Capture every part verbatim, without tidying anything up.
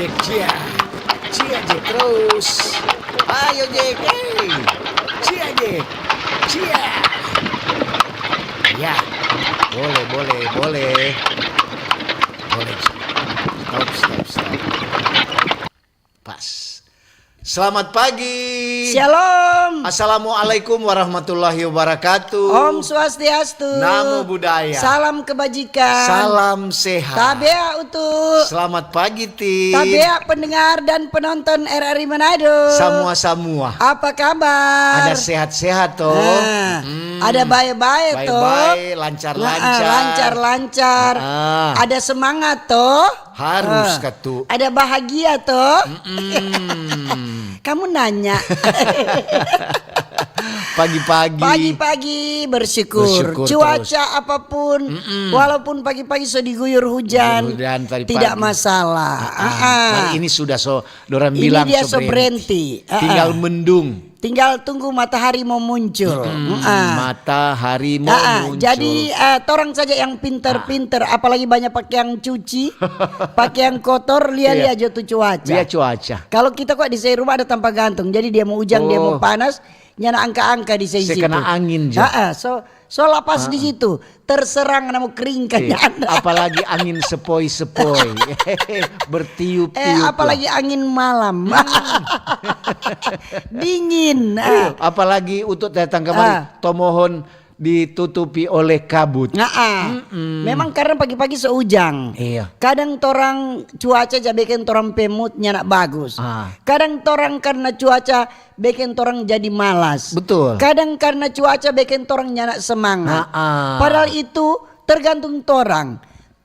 Cia, cia je terus. Ayo je, hey. Cia je, cia. Ya, boleh, boleh, boleh. Boleh. Stop, stop, stop. Pas. Selamat pagi. Shalom. Assalamualaikum warahmatullahi wabarakatuh. Om Swastiastu. Namo Buddhaya. Salam kebajikan. Salam sehat. Tabea utu. Selamat pagi, Tin. Tabea pendengar dan penonton R R I Manado. Samua-samua. Apa kabar? Ada sehat-sehat, toh? Nah, ada bae-bae, toh? Bae-bae, lancar-lancar. Nah, lancar-lancar. Ah. Ada semangat, toh? Harus Ah. Katu. Ada bahagia, toh? Mm. Kamu nanya. Pagi-pagi. Pagi-pagi bersyukur. Bersyukur Cuaca terus. Apapun, walaupun pagi-pagi so diguyur hujan, Hujan tadi tidak pagi. Masalah. Ah, Ah, ah. Hari ini sudah so, dorang Ini bilang dia so so berhenti. Ah, ah. Tinggal mendung. Tinggal tunggu matahari mau muncul. Hmm, Ah, ah. Matahari mau Ah, ah. Muncul. Jadi, eh, torang saja yang pinter-pinter, apalagi banyak pakeang cuci, pakeang kotor, lia-lia Iya. Jo tu cuaca. Dia cuaca. Kalau kita kok di rumah ada tampa gantung, jadi dia mau ujang, dia mau Oh. Panas, nyana angka-angka di Se situ. Kena angin jo. Ah, ah, so, so lapas di situ, terserang na mau kering Iya. kanyana. Apalagi angin sepoi-sepoi. Bertiup-tiup. Eh, apalagi angin malam. Dingin. Ah. Iya, apalagi untuk datang kemari, Ah. tomohon ditutupi oleh kabut. Nah, ah. Memang karena pagi-pagi seujang. Iya. Kadang torang cuaca ja bikin torang pemut nyana bagus. Ah. Kadang torang karena cuaca bikin torang jadi malas. Betul. Kadang karena cuaca bikin torang nyana semangat. Ah, ah. Padahal itu tergantung torang.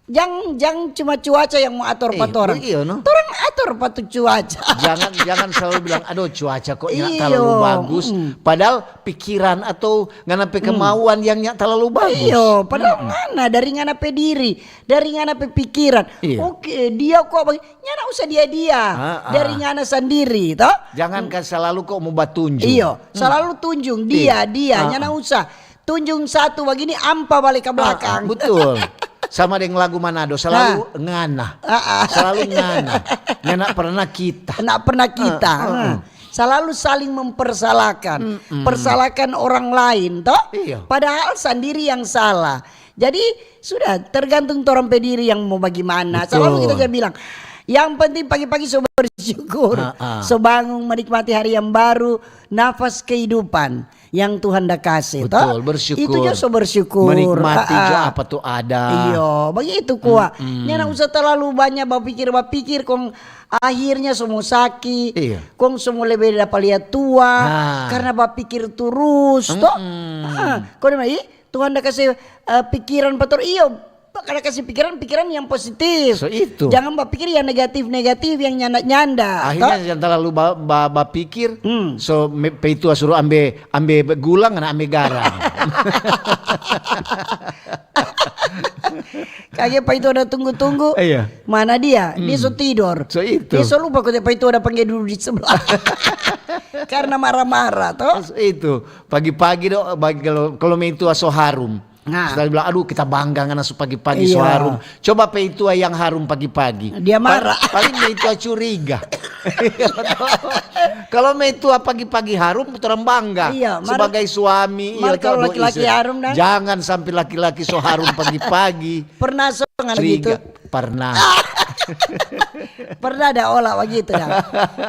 Jang, jang cuma cuaca yang mau ator pa Eh, torang. Iya, no? Torang ator pa tu cuaca. Jangan jangan selalu bilang, "Aduh, cuaca kok nyak Iyo, terlalu bagus." mm. Padahal pikiran atau ngana pe kemauan yang nyak terlalu bagus. Iyo, padahal mana dari ngana pe diri, dari ngana pe pikiran. Iya. Oke, dia kok bagi, nyana usah dia-dia. Ah, ah. Dari ngana sandiri, toh? Jangan kan selalu kok mau batunjung. Iyo, selalu tunjung dia, Iya. dia, Ah, nyana usah. Tunjung satu bagini, ampa bale ka Ah, belakang. Betul. Sama dengan lagu Manado, selalu ngana. Ah, ah. Selalu ngana. Ngana pernah kita. Nggak pernah kita. Ah, ah, Hmm. ah. Selalu saling mempersalahkan. Persalahkan orang lain, toh? Iya. Padahal sandiri yang salah. Jadi, sudah tergantung torang pe diri yang mau bagaimana. Betul. Selalu kita aja bilang, yang penting pagi-pagi so bersyukur. Ah, ah. So bangun menikmati hari yang baru, nafas kehidupan yang Tuhan da kase, toh? Betul, bersyukur. Itu jo so bersyukur. Menikmati Ah, ah. Jo apa tu ada. Iyo, begitu kwa. Nyana usah terlalu banyak bapikir-bapikir, kong akhirnya so mo saki, Iya. kong so mo lebe dapa lia tua, Nah. karena bapikir turus, toh? Ah, kong dia bilang, "Ih, Tuhan da kase, eh, pikiran pa torang." Iyo, karena kase pikiran, pikiran yang positif. So itu. Jangan bapikir yang negatif-negatif, yang nyanda-nyanda, toh? Akhirnya yang terlalu ba, ba, bapikir, Hmm. so me, peitua suruh ambe ambe gula, ngana ambe garam. Kage paitua da tunggu-tunggu. Iya. Mana dia? Dia so tidor. So itu. Dia so lupa kong paitua da pangge dudu di sebelah. Karena marah-marah, toh? Itu pagi-pagi do, bagi kalau kalau meitua so harum. Nah. Sudah bilang, "Aduh, kita bangga ngana so pagi-pagi so Iya. harum." Coba peitua yang harum pagi-pagi. Dia Pa- marah. Paling meitua curiga. Kalau meitua pagi-pagi harum, torang bangga. Iya, mar- Sebagai suami, mar iya, kalau toh, laki-laki istri. harum, nah. Jangan sampai laki-laki so harum pagi-pagi. Pernah so ngana Curiga. Gitu? Pernah. Pernah ada olah begitu, ya?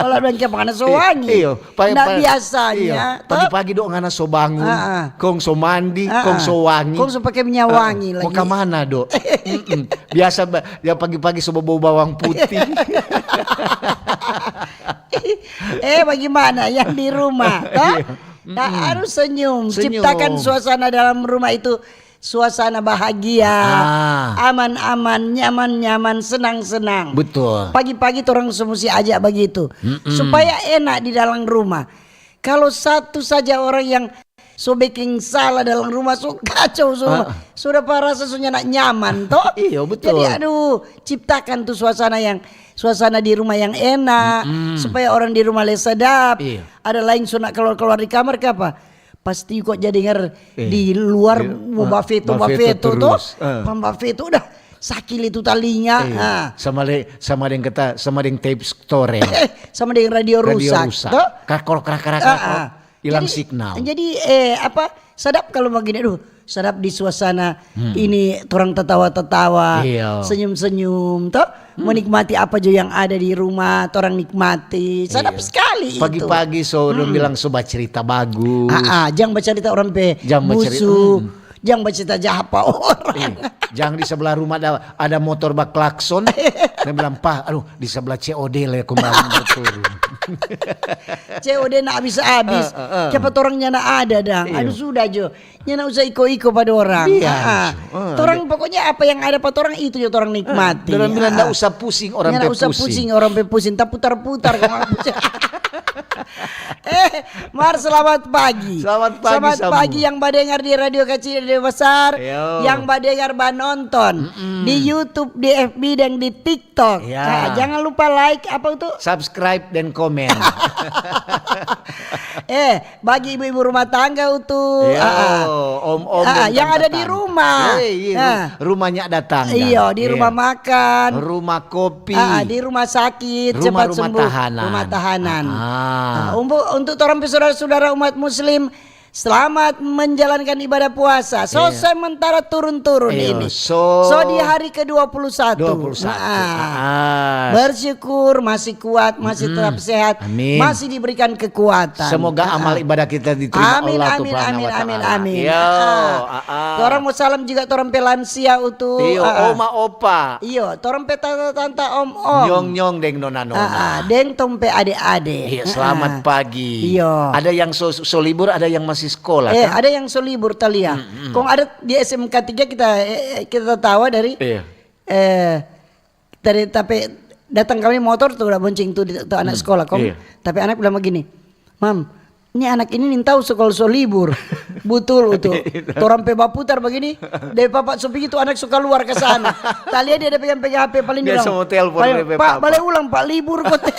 Olah bilang, "Kiapa ngana so wangi?" Iyo, pa- Ndak pa- biasanya, iyo. toh? Pagi-pagi do ngana so bangun, Ah, ah. kong so mandi, Ah, kong ah. so wangi. Kong so pake minyak wangi Mau lagi. Kamana do? Mm-mm. Biasa ba- ya pagi-pagi so bau bawang putih. Eh, bagaimana yang di rumah, toh? Iya. Nah, harus senyum. Senyum. Ciptakan suasana dalam rumah itu suasana bahagia, Ah. aman-aman, nyaman-nyaman, senang-senang. Betul. Pagi-pagi torang so musti ajak begitu, supaya enak di dalam rumah. Kalau satu saja orang yang so beking salah dalam rumah, so kacau semua. Ah. Sudah pa rasa so nyanda nyaman, toh? Iya, betul. Jadi, aduh, ciptakan tu suasana yang suasana di rumah yang enak, supaya orang di rumah le sedap. Iya. Ada lain so nak keluar-keluar di kamar, kapa? Pasti kok jadi dengar Iya. di luar Di- mau ah, bafeto, bafeto bafeto, toh? terus. Ah. Pam bafeto udah. Sakil itu talinga. Eh, ah. Sama le, sama deng kata, sama deng tape toreng. Sama deng radio rusak. Radio rusak. Krakor, krakor, krakor. Hilang signal. Jadi, eh, apa, sadap kalau begini, aduh, sadap di suasana ini, torang tatawa-tatawa, senyum-senyum, toh, menikmati apa jo yang ada di rumah, torang nikmati. Sadap sekali itu. Pagi-pagi so dong bilang so bacerita bagus. Ah, ah, jang bacerita orang pe musuh. Jang bacerita jaha pa orang. Jang di sebelah rumah ada, ada motor baklakson. Dia bilang, "Pa, aduh, di sebelah C O D le kembali turun." C O D na abis-abis. Kiapa torang nyanda ada dang? Aduh, sudah jo. Nyanda usah iko-iko pa dorang. Torang pokoknya apa yang ada pa torang itu jo torang nikmati. Dorang bilang, "Nda usah pusing orang pe pusing." Nda usah pusing orang pe pusing. Taputar-putar kong orang pusing. Eh, Mar, selamat pagi. Selamat pagi, selamat pagi yang badengar di Radio Kacil, Radio Besar, yang badengar, banonton di YouTube, di F B, dan di TikTok. Nah, jangan lupa like, apa itu? Subscribe dan komen. Eh, bagi ibu-ibu rumah tangga itu, om-om yang ada di rumah. Rumahnya datang. Iyo, di rumah makan. Rumah kopi. Di rumah sakit, cepat sembuh. Rumah tahanan. Untuk, untuk torang pe saudara-saudara umat muslim, selamat menjalankan ibadah puasa. So sementara turun-turun ini. So di hari ke dua puluh satu. Bersyukur masih kuat, masih tetap sehat, masih diberikan kekuatan. Semoga amal ibadah kita diterima Allah Subhanahu wa Taala. Amin, amin, amin. Torang mo salam juga torang pe lansia itu. Iyo, oma, opa. Iyo, torang pe tanta-tanta, om-om. Nyong-nyong deng nona-nona. Deng tong pe ade-ade. Iyo, selamat pagi. Iyo. Ada yang so, so libur, ada yang masih sekolah, kan? Ada yang so libur, talia. Kong ada di S M K tiga kita, eh, kita tatawa dari, eh, tadi tapi datang kami motor tu, udah bonceng tu, tu anak sekolah, kong. Tapi anak bilang begini, "Mam, ini anak ini nintau so kalu so libur." Butul itu. Torang pe baputar begini, de papa so pigi tu anak so kaluar ka sana. Talia dia ada pegang-pegang H P, paling dia bilang, "Pa, bale ulang, Pa, libur kote."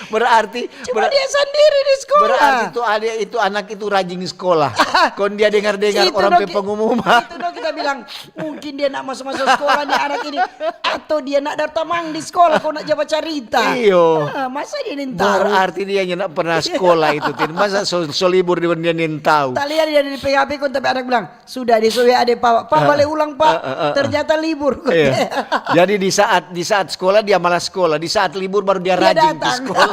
Berarti cuma dia sandiri di sekolah. Berarti tu ade itu, anak itu rajin di sekolah. Kong dia dengar-dengar orang pe pengumuman. Itu dong kita bilang, "Mungkin dia nak masuk-masuk sekolah ni anak ini, atau dia nak daftar mang di sekolah, kong nak ja bacarita." Iyo. Masa dia nintau? Berarti dia nyanda pernah sekolah itu, Tin. Masa so, so libur dia, dia nintau? Talia dia di P H P kong, tapi anak bilang, "Sudah, dia so W A ade, Pa, Pa, bale ulang, Pa." Ternyata libur. Jadi di saat, di saat sekolah dia malas sekolah, di saat libur baru dia rajin ke sekolah.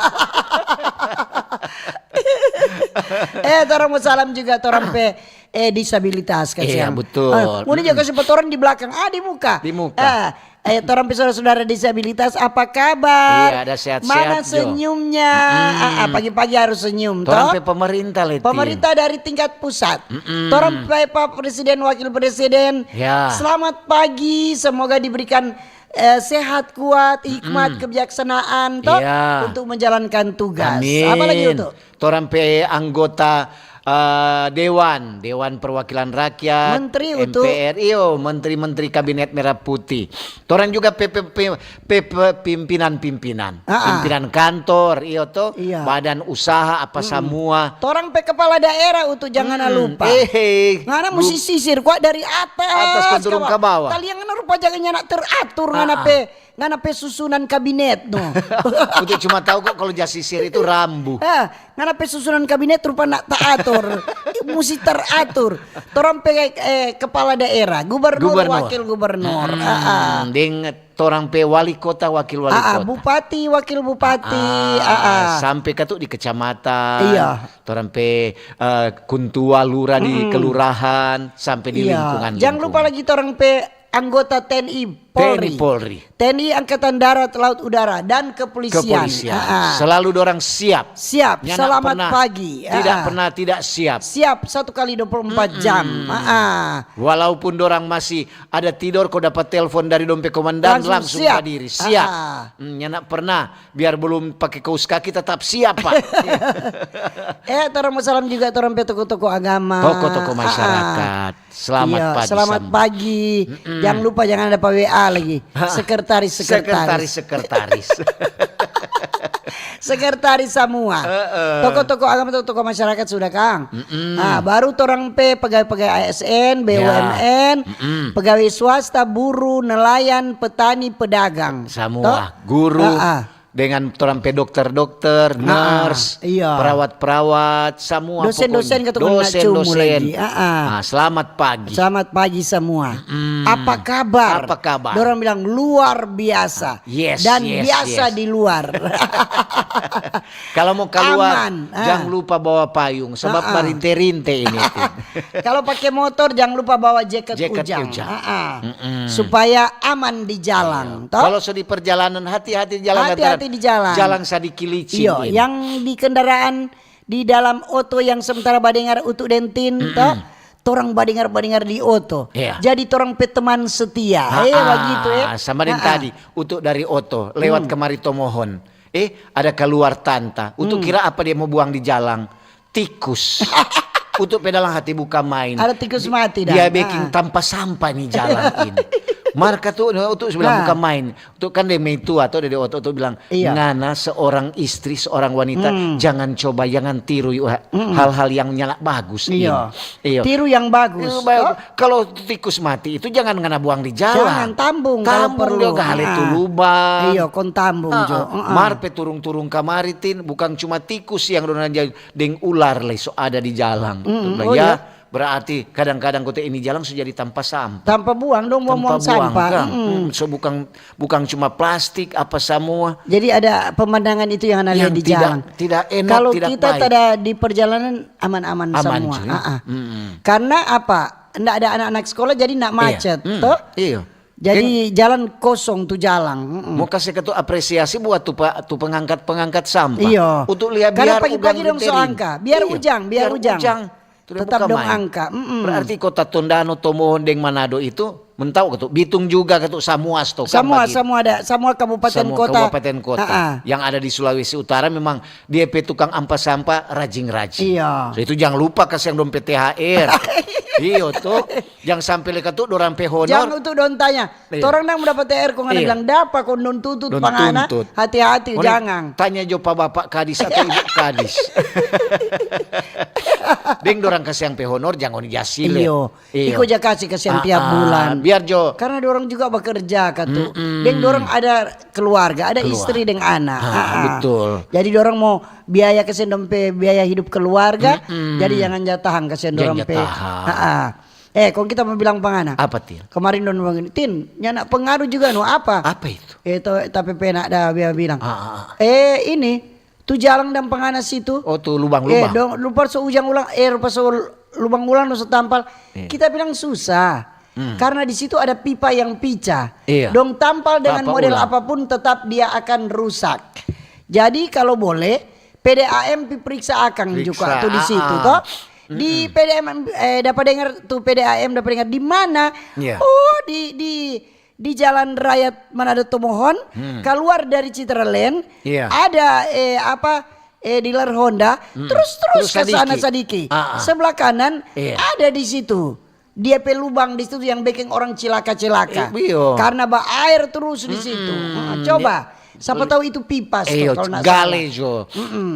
Eh, torang mo salam juga torang pe, eh, disabilitas, kasiang. Iya, betul. Ngoni juga kasi pa torang di blakang. Ah, di muka. Di muka. Eh, torang pe saudara-saudara disabilitas, apa kabar? Iya, ada sehat-sehat jo. Mana senyumnya? Pagi-pagi harus senyum, torang pe pemerintah, Leti. Pemerintah dari tingkat pusat. Torang pe Pak Presiden, Wakil Presiden. Ya. Selamat pagi, semoga diberikan, eh, sehat, kuat, hikmat, kebijaksanaan, toh, untuk menjalankan tugas. Amin. Apa lagi, Utu? Torang pe anggota, eh, dewan, Dewan Perwakilan Rakyat, Menteri, Utu. M P R, iyo, menteri-menteri kabinet merah putih. Torang juga pe, pe, pe, pe, pe, pimpinan-pimpinan. Pimpinan kantor, iyo to, badan usaha apa samua. Torang pe kepala daerah, Utu, jangan lupa. Ngana musti sisir kwa dari atas, atas kong turun ka bawah. Talia ngana rupa jaga nyanda teratur, ngana pe, ngana pe susunan kabinet, no. Utu cuma tau kok kalau ja sisir itu rambu. Ngana pe susunan kabinet rupa nda taatur. Musti teratur. Torang pe, eh, kepala daerah, gubernur, wakil gubernur. Deng torang pe wali kota, wakil wali kota. Bupati, wakil bupati. Sampe ka tu di kecamatan. Iya. Torang pe, eh, kuntua, lura di kelurahan, sampe di lingkungan. Jang lupa lagi torang pe anggota T N I, Polri. T N I, Polri. T N I Angkatan Darat, Laut, Udara, dan Kepolisian. Kepolisian. Selalu dorang siap. Siap, selamat pagi. Tidak pernah tidak siap. Siap satu kali dua puluh empat jam. Walaupun dorang masih ada tidor, ko dapat telepon dari dong pe komandan, langsung badiri. Siap. Nyanda pernah, biar belum pake kaus kaki, tetap siap, Pak. Eh, torang mo salam juga torang pe tokoh-tokoh agama. Tokoh-tokoh masyarakat. Selamat pagi. Selamat pagi. Jangan lupa, jangan ada pa W A lagi. Sekretaris, sekretaris. Sekretaris, sekretaris. Sekretaris samua. Heeh. Tokoh-tokoh agama, tokoh-tokoh masyarakat sudah, kang. Mm-mm. Nah, baru torang pe pegawai-pegawai A S N, B U M N, Mm-mm. pegawai swasta, buruh, nelayan, petani, pedagang. Samua Toh? guru Ah, ah. Dengan torang pe dokter-dokter, Ah, ah, nurse, iya. Perawat-perawat, samua Dosen-dosen pokoknya. Katu kena cumu Dosen-dosen. Lagi. Ah, ah. Ah, selamat pagi. Selamat pagi samua. Mm-mm. Apa kabar? Apa kabar? Dorang bilang luar biasa. Yes, Dan yes, biasa yes. Di luar. Kalau mau keluar, Aman, ah. Jangan lupa bawa payung sebab Ah, ah. Marinte-rinte ini. Tin. Kalau pakai motor jangan lupa bawa jaket, Jaket ujang. ujang. Ah, ah. Mm-mm. Supaya aman di jalan, toh? Kalau so di perjalanan, hati-hati di jalan. Hati-hati Lantaran di jalan. Jalan sa dikilicin. Iyo, Ini. Yang di kendaraan, di dalam oto yang sementara badengar Utu deng Tin, toh? Torang badengar-badengar di oto. Iya. Jadi torang pe teman setia. Ah, Eh, ah, begitu, eh. Sama deng Ah, ah. Tadi, Utu dari oto lewat Hmm. Kemari Tomohon. Eh, ada keluar tanta. Utu Hmm. Kira apa dia mau buang di jalan? Tikus. Utu pe dalam hati buka main. Ada tikus mati, Dia dang. bikin Ah. Tampa sampah nih jalan ini. Mar katu, Utu bilang Ah. buka main. Utu kan dia mei tua, atau dia oto, Utu bilang, Iya. Ngana seorang istri, seorang wanita, Hmm. Jangan coba, jangan tiru yu- Mm-mm. hal-hal yang nyala bagus. Iyo. Ini. Iyo. Tiru yang bagus, Tiru bagus. toh? Kalau tikus mati itu jangan ngana buang di jalan. Jangan tambung kalau Tambung perlu. Juga, hale Ah. tu lubang. Iyo, kong tambung Ah, jo. ah. Ah, ah. Mar pe turung-turung kamari, Tin, bukan cuma tikus yang dona jadi, deng ular lei so ada di jalan. Mm, Tuh, oh, ya, iya. Berarti kadang-kadang kote ini jalan so jadi tampa sampah. Tanpa buang dong, buang-buang Tanpa buang, sampah. Kang. Mm-mm. Mm, so bukan bukan cuma plastik apa semua. Jadi ada pemandangan itu yang ada Yang di tidak- jalan. tidak enak, Kalau tidak kita baik. Tada di perjalanan aman-aman Aman, semua. cuy. Ah, ah. Mm-mm. Karena apa? Ndak ada anak-anak sekolah, jadi ndak Iya. macet, Mm, toh? Iya. Jadi jalan kosong tu jalan. Mm-mm. Mau kasih ke tu apresiasi buat tu, pa- tu pengangkat-pengangkat sampah. Iyo. Untuk lihat Karena biar pagi-pagi ugang dong so rinterin. angka. Biar Iya, ujang, biar ujang. Tu dia Tetap buka dong main. Angka. Mm-mm. Berarti kota Tondano, Tomohon deng Manado itu, mentau ke tu Bitung juga ke tu, samua sto kan Semua, bagi. Semua ada, semua kabupaten Semua kota. Kabupaten kota Ah, ah. Yang ada di Sulawesi Utara memang dia pe tukang ampa sampah rajin-rajin. Iya. So, itu jangan lupa kasih dong pe T H R. Iyo tu, jangan sampai leka tu dorang pe honor. Jangan untuk dong tanya. Iya. Torang nang mo dapa T H R kong ada Iya. Bilang dapa kong dong tutut Dong pangana. tuntut. Hati-hati, Ngoni jangan. Tanya jo pa bapak kadis atau ibu kadis. Deng dorang kasih yang pe honor, jangan ngoni jasile. Iyo. Iko ja kasih kasihan tiap Ah, ah, bulan. Biar jo. Karena dorang juga bekerja katu. Deng dorang ada keluarga, ada istri deng anak. Ah, Ah, ah. Betul. Jadi dorang mau biaya kasihan dong pe biaya hidup keluarga. Jadi jangan ja tahang kasihan Jangan dorang ja pe. tahang. Ah, ah. Eh, kong kita mau bilang pangana. Apa, Tin? Kemarin dong bilang gini, Tin, nyanda pengaruh juga no apa? Apa itu? Eh, to, tapi pena ada dia bilang. Ah, ah, ah. Eh, ini tu jalang dan pangana situ. Oh, tu Eh, lubang-lubang. dong, lupa so ujang ulang, eh, lupa so lubang ulang, dong so tampal. Iya. Kita bilang susah. Hmm. Karena di situ ada pipa yang pica. Iya. Dong tampal dengan Tampal model ulang. Apapun tetap dia akan rusak. Jadi kalau boleh, P D A M pi periksa akang Periksa, juga tu di situ ah, ah. Toh. Di P D M, eh, dapat dengar tu P D A M dapat dengar di mana? Iya. Oh, di di di Jalan Raya Manado Tomohon, Hmm. Keluar dari Citraland, Iya. Ada eh apa eh dealer Honda, terus terus Terus ke sana sadiki. Sadiki. Ah, ah. Sebelah kanan Iya. Ada di situ. Dia pe lubang di situ yang bikin orang cilaka-cilaka. Eh, iyo. Karena ba air terus di situ. Heeh, coba. Siapa tahu itu pipa Eh, kalau nggak gale salah. jo.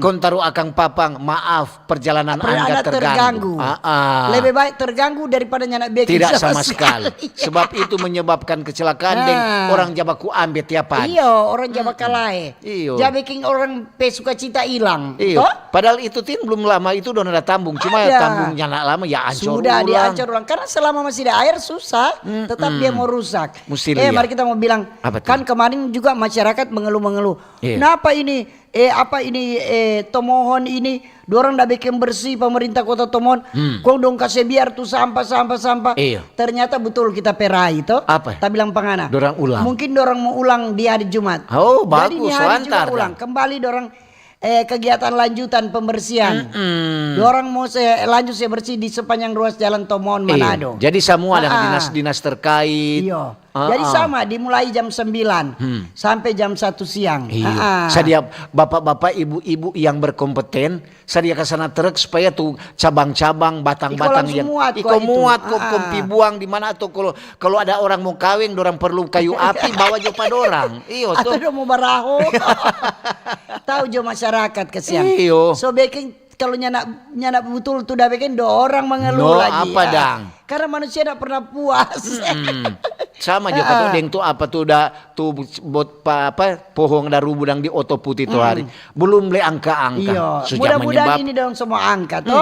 Kon taru akang papang, maaf, perjalanan Perjalanan angga terganggu. terganggu. Ah, ah. Lebih baik terganggu daripada nyanda bikin Tidak sama sama sekali. Sebab itu menyebabkan kecelakaan deng Nah. Orang ja baku ambe tiap hari. Iyo, orang ja bakalae. Iyo. Ja bikin orang pe sukacita hilang. Iyo. Toh? Padahal itu Tin belum lama itu dong ada tambung. Cuma Ada. Tambung nyanda lama ya ancor Sudah ulang. Diancor ulang. Karena selama masih ada air susah, tetap dia mau rusak. Mesti eh, lihat. Mari kita mau bilang, Apa tuh? Kan kemarin juga masyarakat mengeluh-mengeluh. Iya. Kenapa ini? Eh, apa ini? Eh, Tomohon ini, dorang nda bikin bersih pemerintah kota Tomohon. Hmm. Kong dong kase biar tu sampah, sampah, sampah. Iya. Ternyata betul kita pe rai to. Apa? Ta bilang pangana. Dorang ulang. Mungkin dorang mau ulang di hari Jumat. Oh, Jadi bagus, ni hari lancar juga ulang. dong. Kembali dorang eh, kegiatan lanjutan pembersihan. Dorang mau se lanjut se bersih di sepanjang ruas jalan Tomohon Iya. Manado. Jadi semua dengan Ah, ah. Dinas-dinas terkait. Iyo. Ah, Jadi ah. Sama dimulai jam sembilan sampai jam satu siang. Iya. Ah, ah. Sadia bapak-bapak, ibu-ibu yang berkompeten, sadia ke sana truk supaya tu cabang-cabang, batang-batang Iko yang langsung muat iko kua itu. Muat kok Ah. Kompi buang di mana atau kalau kalau ada orang mau kaweng, orang perlu kayu api, bawa jo pa dorang. Iyo Atau tuh. Dia mau baraho. Tahu jo masyarakat kasiang. Iyo. So beking, kalau nyanda, nyanda butul tu da beking, dorang mengeluh lagi. No, apa dang? Karena manusia ndak pernah puas. Mm-mm. Sama jo katu deng tu apa tu da, tu bot pa apa, pohong da rubu dang di oto putih tu hari. Belum le angka-angka. Iyo. Mudah-mudahan ini dong semua angka to.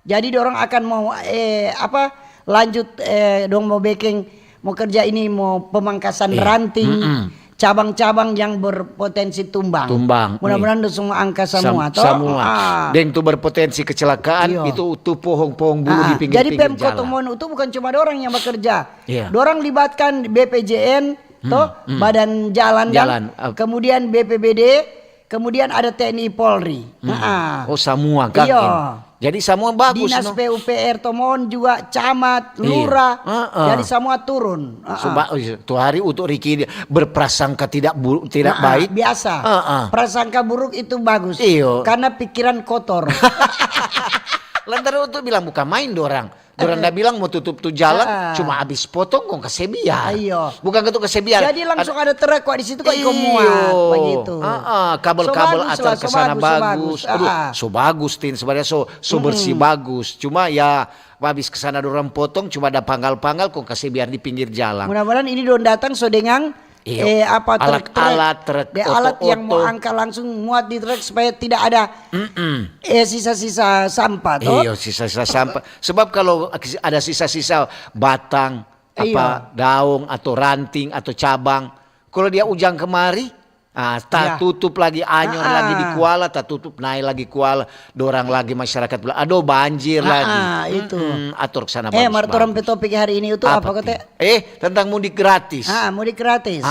Jadi dorang akan mau, eh, apa, lanjut, eh, dong mau beking, mau kerja ini, mau pemangkasan ranting, cabang-cabang yang berpotensi tumbang. Tumbang. Mudah-mudahan dong semua angka samua to. Samua. Deng tu berpotensi kecelakaan, itu tu pohong-pohong bulu di pinggir-pinggir jalan. Jadi Pemkot Tomohon itu bukan cuma dorang yang bekerja. Iya. Dorang libatkan B P J N to, Badan Jalan, kemudian B P B D, kemudian ada T N I Polri. Oh, samua kan. Iyo. Jadi samua bagus. Dinas P U P R Tomohon juga, camat, lurah. Jadi samua turun. Tu hari untuk Riki berprasangka tidak baik. Biasa. Prasangka buruk itu bagus. Iyo. Karena pikiran kotor. Lantaran untuk bilang bukan main dorang. Dorang da bilang mo tutup tu jalan, cuma abis potong kong kase biar. Iyo. Bukan katu kase biar. Jadi langsung ada truk kok di situ kok iko muat, bagitu. Kabel-kabel ator ke sana bagus. Aduh, so bagus, Tin, sebenarnya so, so bersih bagus. Cuma ya abis ke sana dorang potong, cuma ada panggal-panggal kong kase biar di pinggir jalan. Mudah-mudahan ini dong datang so dengang. Iyo. Eh, apa, truk-truk. Alat-alat, truk, alat yang mau angka langsung muat di truk supaya tidak ada, eh, sisa-sisa sampah to. Iyo, sisa-sisa sampah. Sebab kalau ada sisa-sisa batang, apa, daong atau ranting atau cabang, kalau dia ujang kemari, ah, tatutup lagi, anyor lagi di kuala, tatutup, nae lagi kuala, dorang lagi masyarakat bilang, "Aduh, banjir lagi." Itu. Ator ke sana bagus. Eh, mar torang pe topik hari ini itu apa, kote? Eh, tentang mudik gratis. Ah, mudik gratis.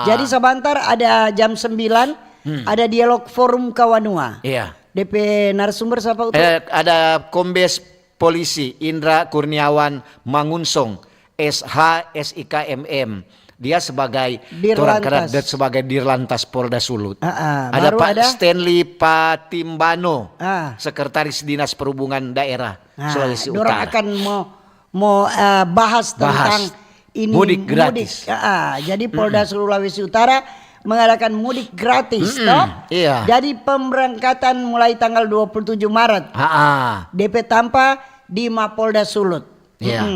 Jadi sabantar ada jam sembilan, ada dialog forum Kawanua. Iya. D P narasumber siapa itu? Eh, ada Kombes Polisi Indra Kurniawan Mangunsong, S H, S I K M M. Dia sebagai, torang kenal dia sebagai Dirlantas Polda Sulut. Ada Pak Stanley Patimbano, Sekretaris Dinas Perhubungan Daerah Sulawesi Utara. Dorang akan mo, mo, eh, bahas tentang ini mudik gratis. Jadi Polda Sulawesi Utara mengadakan mudik gratis, toh? Iya. Jadi pemberangkatan mulai tanggal dua puluh tujuh Maret. D P tampa di Mapolda Sulut. Iya.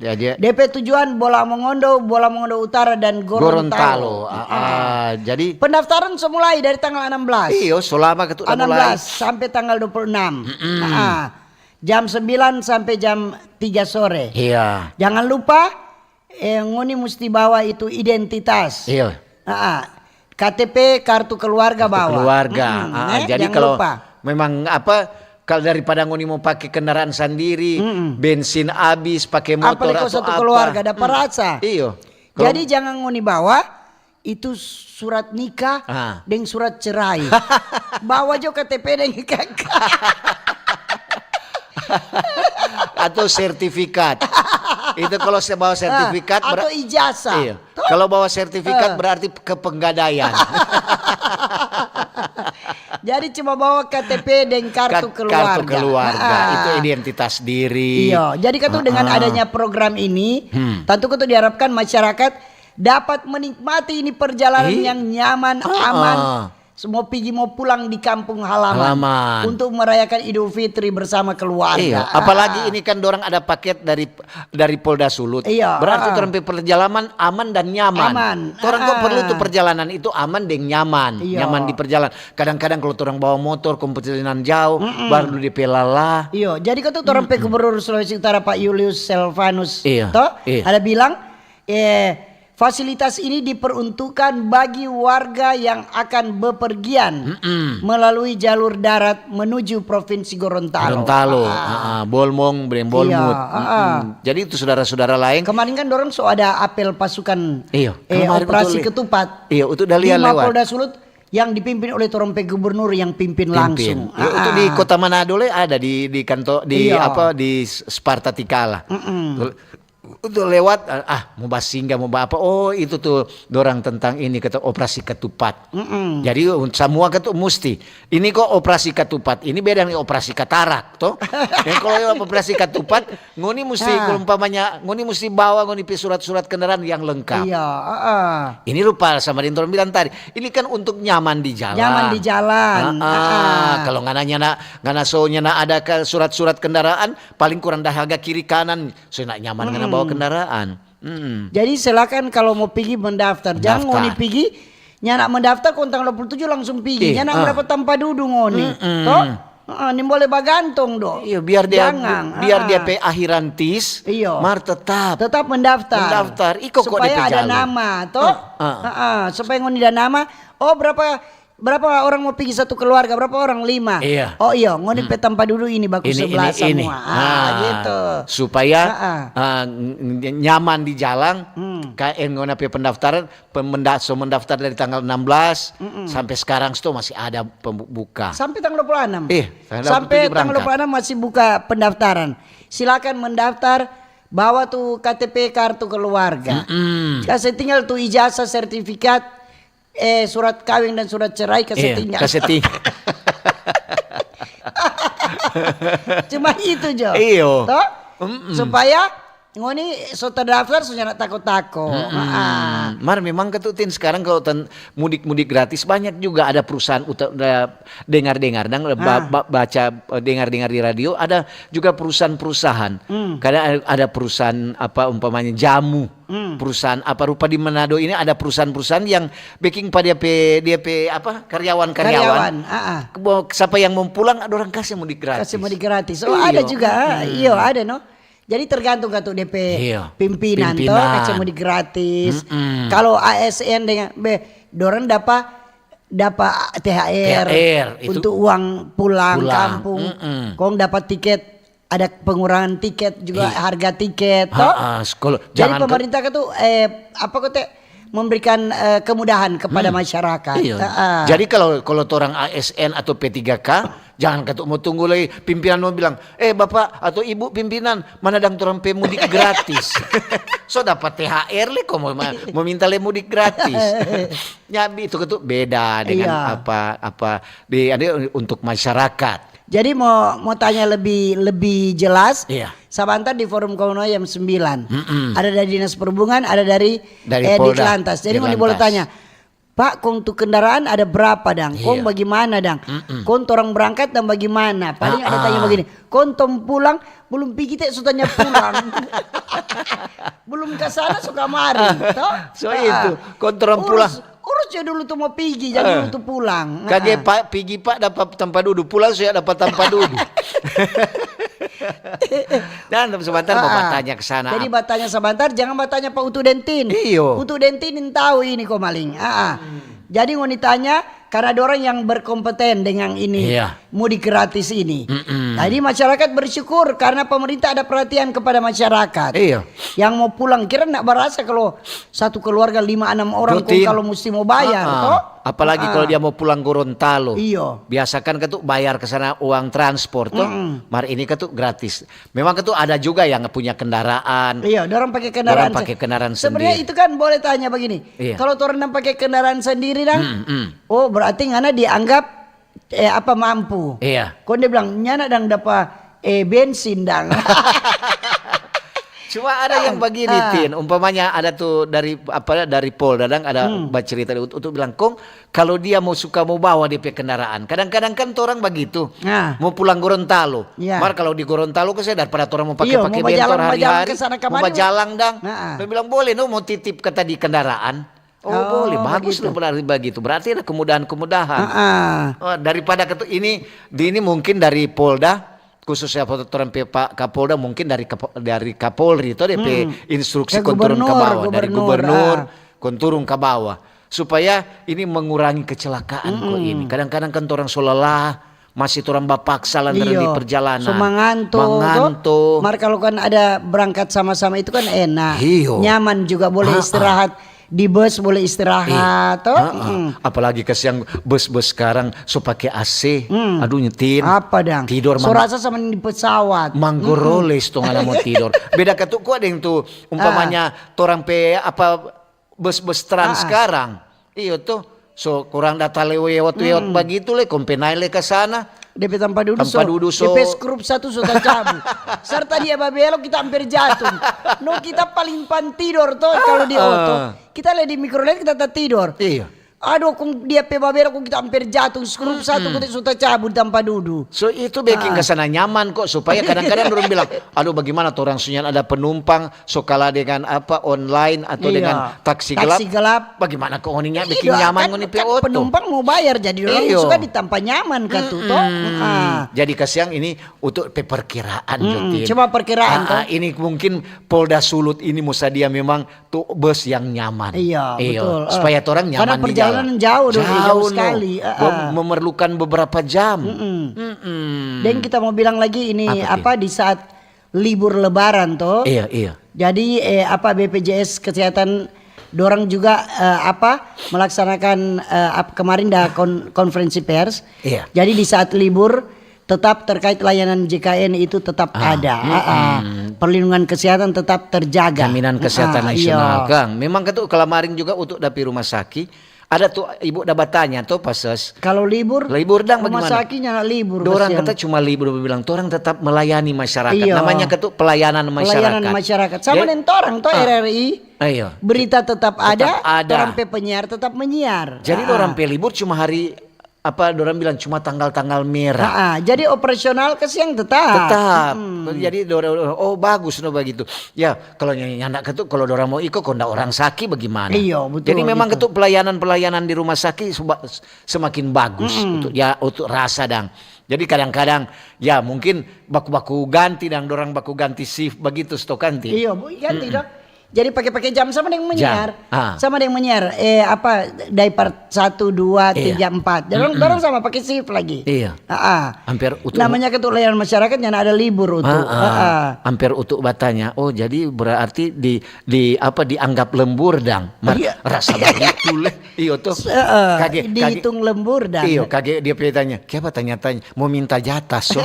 Dia, dia. D P tujuan Bola Mongondo, Bola Mongondo Utara dan Gorontalo. Jadi pendaftaran so mulai dari tanggal enam belas. Iyo, so lama katu mulai. Enam belas sampai tanggal dua puluh enam. Jam sembilan sampai jam tiga sore. Iya. Jangan lupa, eh, ngoni musti bawa itu identitas. Iya. K T P, kartu keluarga bawa. Keluarga. Jadi kalau memang apa, kalau daripada ngoni mo pake kendaraan sandiri, bensin abis, pake motor atau apa. Apalagi kalau satu keluarga, dapa rasa. Iyo. Jadi jangan ngoni bawa itu surat nikah deng surat cerai. Bawa jo K T P deng I K K. Atau sertifikat. Itu kalau se-, bawa sertifikat atau ijazah. Iya. Kalau bawa sertifikat berarti kepenggadaian. Jadi cuma bawa K T P deng kartu keluarga. Kartu keluarga. Itu identitas diri. Iya. Jadi katu dengan adanya program ini, tentu katu diharapkan masyarakat dapat menikmati ini perjalanan yang nyaman, aman, semua pigi mau pulang di kampung halaman untuk merayakan Idul Fitri bersama keluarga. Iya, apalagi ini kan dorang ada paket dari, dari Polda Sulut. Iya. Berarti torang pe perjalanan aman dan nyaman. Aman. Torang kok perlu tu perjalanan itu aman deng nyaman. Iya. Nyaman di perjalanan. Kadang-kadang kalau torang bawa motor, kompetisi nan jauh, baru di pelala. Iya, jadi kan tu torang pe Gubernur Sulawesi Utara, Pak Julius Silvanus, toh, ada bilang, eh, fasilitas ini diperuntukkan bagi warga yang akan bepergian melalui jalur darat menuju Provinsi Gorontalo. Gorontalo, Bolmong, Bolmut. Iya. Jadi itu saudara-saudara laeng. Kemarin kan dorang so ada apel pasukan, eh, operasi ketupat. Iya, itu da lia lewat. Di Mapolda Sulut yang dipimpin oleh torang pe gubernur yang pimpin langsung. Iya, itu di Kota Manado le ada di, di kantor, di apa, di Sparta Tikala. Udah lewat, ah, mau basingga, mau apa? Oh, itu tuh dorang tentang ini, kata operasi ketupat. Jadi, un-, samua katu musti. Ini kok operasi ketupat, ini beda nih operasi katarak, toh. Yang kalau yang operasi ketupat, ngoni musti, kalau umpamanya, ngoni musti bawa ngoni pe surat-surat kendaraan yang lengkap. Iya, heeh. Ini lupa sama deng torang bilang tadi. Ini kan untuk nyaman di jalan. Nyaman di jalan. Heeh. Heeh. Kalau ngana nyana, ngana so nyana ada ke surat-surat kendaraan, paling kurang dah harga kiri kanan, so nak nyaman ngana bawa kendaraan. Mm. Jadi silakan kalau mau pigi mendaftar. Jangan ngoni pigi, nyanda mendaftar, kong tanggal dua puluh tujuh langsung pigi. Nyanda mo dapa tampa dudu ngoni. To? Heeh, nimbole bagantong do. Iyo, biar dia, biar dia pe akhiran tis, mar tetap. Tetap mendaftar. Mendaftar. Iko kok supaya ada nama, to? Heeh. Heeh, supaya ngoni ada nama. Oh, berapa Berapa orang mo pigi satu keluarga? Berapa orang? Lima. Iya. Oh iyo, ngoni pe tampa dudu ini baku sebelah samua. Ah, gitu. Supaya, ah, ng-, ng-, nyaman di jalang, ka-, eh, ngoni pe pendaftaran, pemenda-, so mendaftar dari tanggal enam belas sampai sekarang sto masih ada pembuka. Sampai tanggal dua puluh enam. Eh, tanggal dua puluh tujuh berangkat. Sampai tanggal dua puluh enam masih buka pendaftaran. Silakan mendaftar, bawa tu K T P, kartu keluarga. Kasih tinggal tu ijazah, sertifikat, eh, surat kaweng dan surat cerai kasih tinggal. Kasih ting-, cuma itu jo. Iyo. To? Supaya ngoni so terdaftar, so nyanda tako-tako. Mar memang katu, Tin, sekarang kalau ten-, mudik-mudik gratis banyak juga ada perusahaan uta-, ada dengar-dengar dang, ba-, ba-, baca, eh, dengar-dengar di radio, ada juga perusahaan-perusahaan. Kadang ada, ada perusahaan apa, umpamanya jamu. Perusahaan apa rupa di Manado ini ada perusahaan-perusahaan yang beking pa dia pe, dia pe apa, karyawan-karyawan. Karyawan, ah, ah. Sapa yang mau pulang, ada orang kasih mudik gratis. Kasih mudik gratis. Oh, ada juga. Iyo, ada no. Jadi tergantung katu dia pe pimpinan to, kasih mudik gratis. Kalau A S N dengan, be, dorang dapa, dapa T H R, T H R itu untuk uang pulang kampung. Kong dapa tiket, ada pengurangan tiket juga, harga tiket, to. Jadi pemerintah itu, eh, apa kote, memberikan, eh, kemudahan kepada masyarakat. Iya. Jadi kalau, kalau torang A S N atau P tiga K, jangan katu mo tunggu lagi pimpinan mo bilang, "Eh, Bapak atau Ibu pimpinan, mana dang torang pe mudik gratis?" So dapat T H R le, kong mo ma-, mo minta le mudik gratis. Nyabi itu katu beda dengan apa, apa di, ada untuk masyarakat. Jadi mau, mau tanya lebih, lebih jelas, sabantar di Forum Komuno jam sembilan. Ada dari Dinas Perhubungan, ada dari, eh, Polda, Ditlantas. Jadi mau boleh tanya, "Pak, kong tu kendaraan ada berapa dang? Kong bagimana dang? Kong torang berangkat dang bagimana?" Paling ada tanya bagini, "Kong tong pulang?" Belum pigi te su tanya pulang. Belum ka sana su kamari, to? So itu, kong torang pulang. Urus jo dulu tu mo pigi, jang dulu tu pulang. Kage pa-, pigi pa dapa tampa dudu, pulang su ya dapa tampa dudu. Dan sebentar mo batanya ke sana. Jadi batanya sebentar, jangan batanya pa Utu Dentin. Iyo. Utu Dentin yang tahu ini ko maling. Jadi ngoni tanya, karena dorang yang berkompeten dengan ini, mudik gratis ini. Jadi masyarakat bersyukur karena pemerintah ada perhatian kepada masyarakat. Iya. Yang mau pulang, kira ndak berasa kalau satu keluarga lima enam orang, kong kalau musti mau bayar, to? Apalagi kalau dia mau pulang Gorontalo. Iyo. Biasakan katu bayar ke sana uang transpor, to? Mar ini katu gratis. Memang katu ada juga yang punya kendaraan. Iya, dorang pakai kendaraan. Dorang pakai kendaraan sendiri. Sebenarnya itu kan boleh tanya begini. Iya. Kalau torang pake kendaraan sendiri dang, oh, berarti ngana dianggap, eh, apa, mampu. Iya. Kong dia bilang, "Nyanda dang dapa, eh, bensin dang." Cuma ada yang begini, Tin. Umpamanya ada tu dari, apa, dari Polda dang ada bacerita untuk, untuk bilang, "Kong, kalau dia mau suka mau bawa dia pe kendaraan." Kadang-kadang kan torang bagitu. Mau pulang Gorontalo. Mar kalau di Gorontalo kan saya daripada torang mau pake-pake bentor hari-hari, mau bajalang dang. Dia bilang, "Boleh no mau titip kata di kendaraan." Oh, boleh, bagus dong berarti bagitu. Berarti ada kemudahan-kemudahan. Oh, daripada ketu-, ini, di ini mungkin dari Polda, khususnya torang pe Pak Kapolda, mungkin dari Kapo-, dari Kapolri, to, dia pe instruksi kong turun ka bawah. Dari gubernur, kong turun ka bawah. Supaya ini mengurangi kecelakaan ko ini. Kadang-kadang kan torang so lelah, masih torang bapaksa lantaran di perjalanan. So manganto, to. Manganto. Mar kalau kan ada berangkat sama-sama itu kan enak. Iyo. Nyaman juga, boleh istirahat. Di bus boleh istirahat, to? Heeh. Mm-mm. Apalagi kasiang bus-bus sekarang so pake A C. Mm. Aduh, nyetin. Apa dang? Tidor so mang-, rasa sama di pesawat. Manggoroles tu ngana mo tidor. Beda katu kwa deng tu, umpamanya torang pe apa, bus-bus Trans sekarang. Iyo to. So, kurang da talewat-lewat bagitu le, kong pe nae le ka sana. Depe tampa dudu so, depe skrup satu so tacabu. Serta dia babelok, kita amper jatung. No, kita paling pantidor to, kalu di oto. Kita le di mikrolet, kita tatidor. Iya. Aduh, kong dia pe babelok, kong kita amper jatung. Skrup satu, kong so tacabu di tampa dudu. So, itu beking ka sana nyaman kok, supaya kadang-kadang dorang bilang, "Aduh, bagaimana torang so nyanda ada penumpang, so kalah dengan apa, online atau dengan taksi gelap. Taksi gelap. Bagaimana kong ngoni nya biking nyaman kan, ngoni pe oto?" Penumpang mo bayar, jadi dorang suka di tampa nyaman katu, to? Jadi kasiang ini untuk pe perkiraan, Jotin. Cuma perkiraan, to? Ini mungkin Polda Sulut ini mo sadia memang tu bus yang nyaman. Iya, betul. Supaya torang nyaman di jalan. Karena perjalanan jauh, dong, jauh, jauh no. Sekali. Memerlukan beberapa jam. Deng kita mo bilang lagi ini, apa, di saat libur lebaran to. Iya, iya. Jadi, eh, apa, B P J S Kesehatan dorang juga, eh, apa, melaksanakan, eh, ap-, kemarin da kon-, konferensi pers. Iya. Jadi di saat libur tetap terkait layanan J K N itu tetap ada. Ah, perlindungan kesehatan tetap terjaga. Jaminan kesehatan nasional, iya. Kang. Memang katu kemarin juga untuk dapi rumah sakit, ada tu ibu da batanya to, Pases. Kalau libur, libur dang rumah sakitnya nak libur, dorang kasihan. Kata cuma libur, bilang, "Torang tetap melayani masyarakat." Iya. Namanya katu pelayanan masyarakat. Pelayanan masyarakat. Sama deng torang to, R R I. Iya. Berita tetap ada, tetap ada. Torang pe penyiar tetap menyiar. Jadi dorang pe libur cuma hari, apa dorang bilang, cuma tanggal-tanggal merah. Jadi operasional kasiang tetap. Tetap. Jadi dorang, oh, bagus no bagitu. Ya, kalau ny-, nyanda katu, kalau dorang mo iko, kong da orang saki bagaimana? Iya, betul. Jadi memang katu pelayanan-pelayanan di rumah sakit semakin bagus untuk, ya, untuk rasa dang. Jadi kadang-kadang, ya, mungkin baku-baku ganti dang, dorang baku ganti shift bagitu, sto kan ti? Iya, ganti dang. Jadi pake-pake jam sama deng menyiar. Sama deng menyiar. Eh, apa, dari part satu, dua, tiga, empat. Dorang, dorang sama pake shift lagi. Iya. Hampir utuh. Namanya katu layanan masyarakat, nyanda ada libur utuh. Hampir utuh batanya. Oh, jadi berarti di, di apa, dianggap lembur dang. Mar-, rasa bagitu le. Iyo to. Kage, kage. Dihitung lembur dang. Iyo, kage dia pe tanya. Kiapa tanya-tanya? Mo minta jatah, so.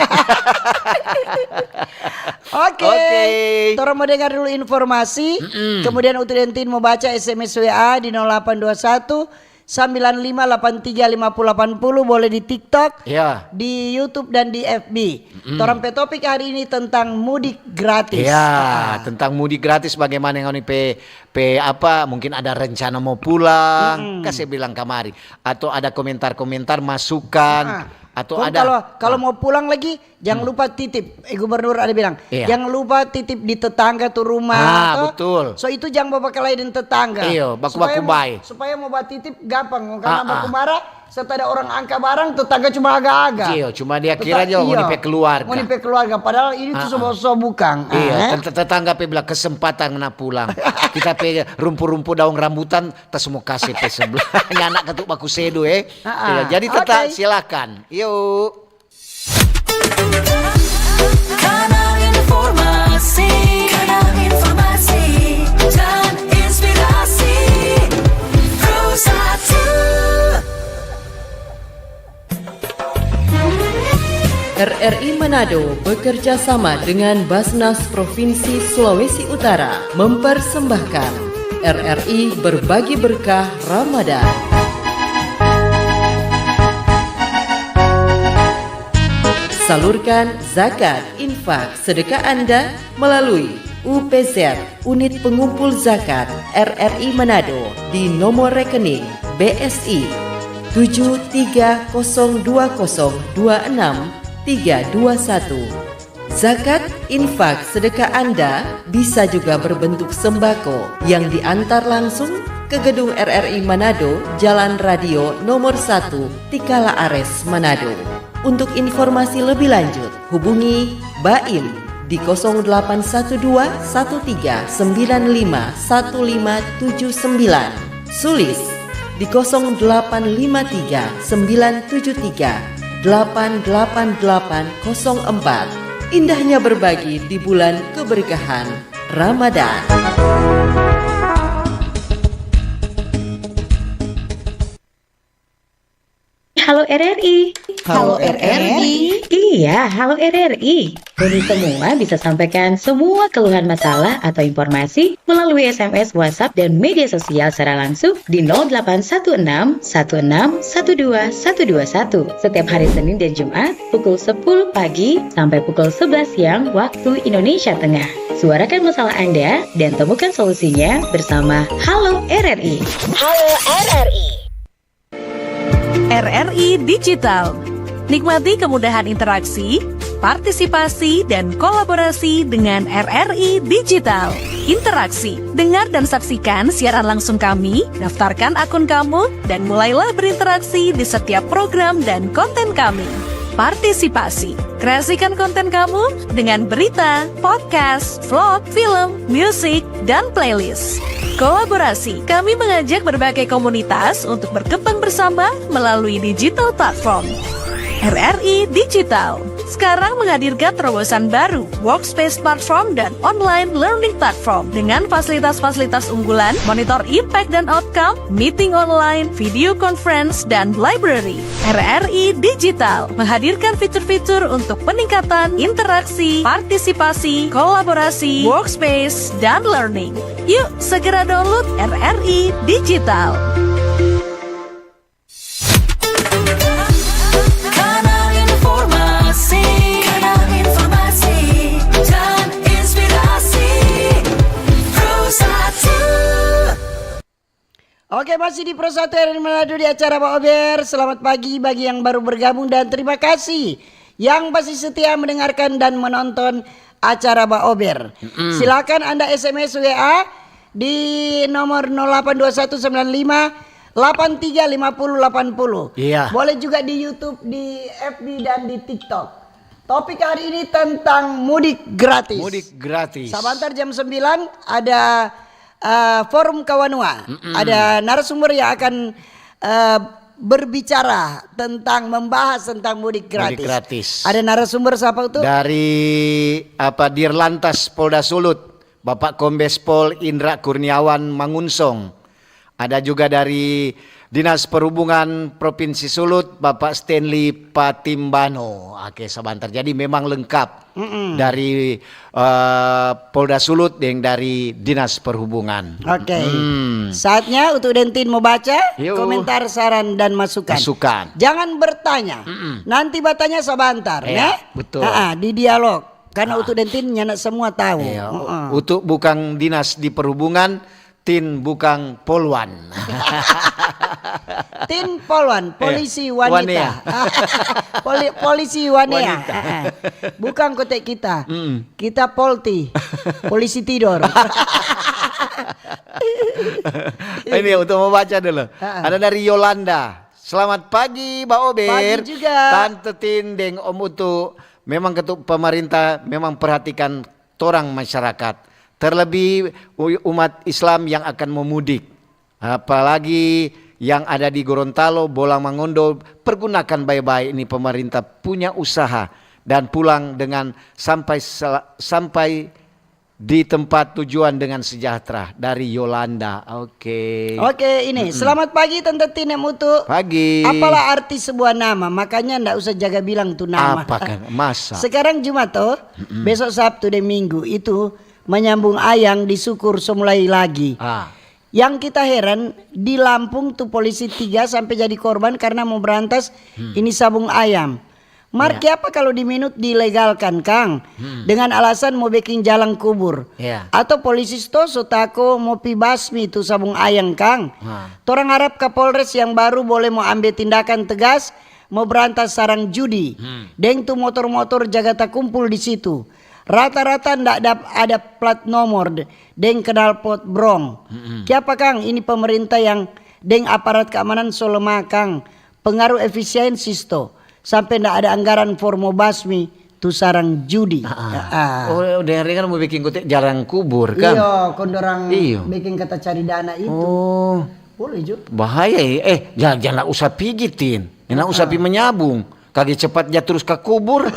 Oke. Oke. Torang mo dengar dulu informasi. Kemudian Uti deng Tin mo baca S M S W A di nol delapan dua satu, sembilan lima delapan tiga lima puluh delapan puluh, boleh di TikTok, di YouTube, dan di F B. Torang pe topik hari ini tentang mudik gratis. Ya, tentang mudik gratis, bagaimana yang ngoni pe, pe apa, mungkin ada rencana mau pulang, kase bilang kamari. Atau ada komentar-komentar, masukan, atau ada. Kalau, kalau mau pulang lagi, jangan lupa titip. Eh, gubernur ada bilang, jangan lupa titip di tetangga tu rumah. Ah, betul. So, itu jangan bawa bakalae deng tetangga. Iyo, baku-baku bae. Supaya mau, supaya mau batitip gampang. Karena baku marah, serta ada orang angka barang, tetangga cuma aga-aga. Iyo, cuma dia kira jo ngoni pe keluarga. Ngoni pe keluarga, padahal ini tu so, so bukang. Iyo, tetangga pe bilang kesempatan na pulang. Kita pe rumpu-rumpu daun rambutan, tas mo kase pe sebelah. Nyanda katu baku sedu, eh. Iyo, jadi tetap silakan. Yuk. Kanal informasi, kanal informasi dan inspirasi. Pro satu. R R I Manado bekerja sama dengan Basnas Provinsi Sulawesi Utara mempersembahkan R R I Berbagi Berkah Ramadan. Salurkan zakat, infak, sedekah Anda melalui U P Z, Unit Pengumpul Zakat R R I Manado, di nomor rekening B S I tujuh tiga kosong dua kosong dua enam tiga dua satu. Zakat, infak, sedekah Anda bisa juga berbentuk sembako yang diantar langsung ke gedung R R I Manado, Jalan Radio nomor satu, Tikala Ares, Manado. Untuk informasi lebih lanjut, hubungi Baim di kosong delapan satu dua satu tiga sembilan lima satu lima tujuh sembilan, Sulis di kosong delapan lima tiga sembilan tujuh tiga delapan delapan delapan kosong empat. Indahnya berbagi di bulan keberkahan Ramadan. Halo R R I. Halo R R I. Iya, halo R R I. Kami semua bisa sampaikan semua keluhan masalah atau informasi melalui S M S, WhatsApp, dan media sosial secara langsung di nol delapan satu enam satu enam satu dua satu dua satu setiap hari Senin dan Jumat pukul sepuluh pagi sampai pukul sebelas siang waktu Indonesia Tengah. Suarakan masalah Anda dan temukan solusinya bersama Halo R R I. Halo R R I. R R I Digital. Nikmati kemudahan interaksi, partisipasi, dan kolaborasi dengan R R I Digital. Interaksi, dengar dan saksikan siaran langsung kami, daftarkan akun kamu, dan mulailah berinteraksi di setiap program dan konten kami. Partisipasi, kreasikan konten kamu dengan berita, podcast, vlog, film, musik, dan playlist. Kolaborasi, kami mengajak berbagai komunitas untuk berkembang bersama melalui digital platform. R R I Digital sekarang menghadirkan terobosan baru, workspace platform dan online learning platform dengan fasilitas-fasilitas unggulan, monitor impact dan outcome, meeting online, video conference, dan library. R R I Digital menghadirkan fitur-fitur untuk peningkatan interaksi, partisipasi, kolaborasi, workspace, dan learning. Yuk, segera download R R I Digital. Kanal informasi, kanal informasi, dan inspirasi. Pro satu. Oke, masih di Pro satu R R I Manado di acara Ba Ober. Selamat pagi bagi yang baru bergabung dan terima kasih yang masih setia mendengarkan dan menonton acara Ba Ober. Mm-mm. Silakan Anda S M S, W A di nomor nol delapan dua satu sembilan lima delapan tiga lima puluh delapan puluh. Iya. Boleh juga di YouTube, di F B, dan di TikTok. Topik hari ini tentang mudik gratis. Mudik gratis. Sabantar jam sembilan ada, eh, forum Kawanua. Mm-mm. Ada narasumber yang akan, eh, berbicara tentang, membahas tentang mudik Mudik gratis. gratis. Ada narasumber siapa itu? Dari, apa, Dirlantas Polda Sulut, Bapak Kombes Pol Indra Kurniawan Mangunsong. Ada juga dari Dinas Perhubungan Provinsi Sulut, Bapak Stanley Patimbano. Oke, sabantar. Jadi memang lengkap Mm-mm. dari, eh, Polda Sulut deng dari Dinas Perhubungan. Oke. Mm. Saatnya untuk Dentin mau baca Yo. komentar, saran, dan masukan. Masukan. Jangan bertanya. Mm-mm. Nanti bertanya sabantar, Iya, ya? betul. Ha-ha, di dialog. Karena Ah. untuk Dentin nyanda semua tahu. Iya, Heeh. untuk bukan dinas di perhubungan, Tin bukan polwan. Tin polwan, Eh, polisi wanita. wanea. Poli-, polisi wanea. Wanita. Heeh. Bukan kote kita. Mm. Kita polti. Polisi tidor. Ini untuk membaca dulu. Heeh. Ada dari Yolanda. Selamat pagi, Ba Ober. Pagi juga. Tante Tin deng Om Utu. Memang ketu pemerintah memang perhatikan torang masyarakat, terlebih u-, umat Islam yang akan memudik. Apalagi yang ada di Gorontalo, Bolang Mangondo, pergunakan bae-bae ini pemerintah punya usaha dan pulang dengan sampai sel-, sampai di tempat tujuan dengan sejahtera. Dari Yolanda. Oke. Oke, ini. Mm-mm. Selamat pagi, Tante Tine Mutu. Pagi. Apalah arti sebuah nama? Makanya ndak usah jaga bilang tu nama. Apa kan? Masa? Sekarang Jumat toh, Mm-mm. besok Sabtu deng Minggu itu menyambung ayang di Sukur so mulai lagi. Ah. Yang kita heran, di Lampung tu polisi tiga sampe jadi korban karna mo brantas Hmm. ini sabung ayam. Mar Ya. kiapa kalu di Minut dilegalkan, kang? Hmm. Dengan alasan mo beking jalang kubur. Ya. Atau polisi sto so tako mo pi basmi tu sabung ayang, kang? Ha. Torang harap Kapolres yang baru bole mo ambe tindakan tegas, mo brantas sarang judi. Hmm. Deng tu motor-motor jaga takumpul di situ. Rata-rata ndak dap-, ada plat nomor de-, deng knalpot brong. Mm-mm. Kiapa, kang? Ini pemerintah yang deng aparat keamanan so lemah, kang. Pengaruh efisiensi sto. Sampe ndak ada anggaran for mo basmi tu sarang judi. Ah, ah. Ah, ah. Oh, dengar-dengar mo biking kote jalang kubur, kan? Iyo, kong dorang Iyo. biking kata cari dana itu. Oh. Boleh jo. Bahaya, eh. Eh, ja-, jang usah pigi, Tin. Jang usah Ah. pi manyabung. Kage cepat ja trus ka kubur.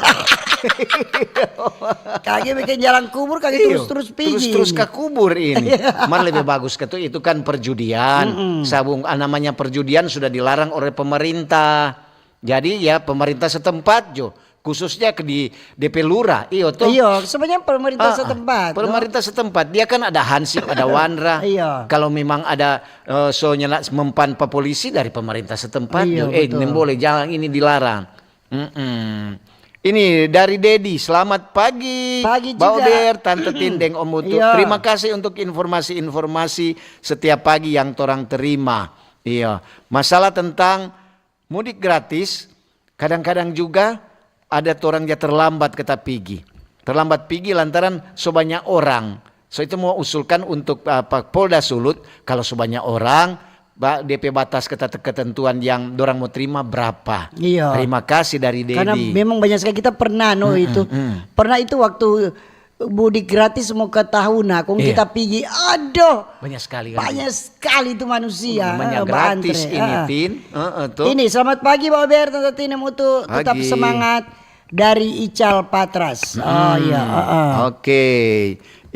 Kage biking jalang kubur, kage Iyo, trus-trus pigi trus-trus ini. ka kubur ini. Iya. Mar lebe bagus katu itu kan perjudian. Mm-mm. Sabung, ah, namanya perjudian sudah dilarang oleh pemerintah. Jadi ya pemerintah setempat jo, khususnya ke di D P lurah, iyo to. Iyo, sebenarnya pemerintah Ah, ah. setempat, no? Pemerintah setempat, dia kan ada hansip, ada wanra. Iya. Kalau memang ada eh, so nyanda mempan pa polisi dari pemerintah setempat, Iya, jo, eh betul. ini boleh, jangan, ini dilarang. Mm-mm. Ini dari Dedi, selamat pagi, Pagi Ba juga. Ober, Tante Tin deng Om Utu. Iya. Terima kasih untuk informasi-informasi setiap pagi yang torang terima. Iya, masalah tentang mudik gratis, kadang-kadang juga ada torang ja terlambat kata pigi. Terlambat pigi lantaran so banya orang. So itu mau usulkan untuk apa, Polda Sulut, kalau so banya orang, ba, D P batas kata ketentuan yang dorang mau terima berapa. Iya. Terima kasih dari Karena Dedi. memang banyak sekali kita pernah no Mm-mm, itu. mm. Pernah itu waktu mudik gratis mau ke Tahuna, kong Iya. kita pigi, aduh, Banyak sekali kan. banyak sekali itu manusia, Banyak eh, gratis baantre, ini, ah. Tin. Heeh, tuh. Ini, selamat pagi, Ba Ober, Tante Tin deng Utu. Tetap Pagi. semangat dari Ical Patras. Oh, Mm-mm. iya, heeh. Oke.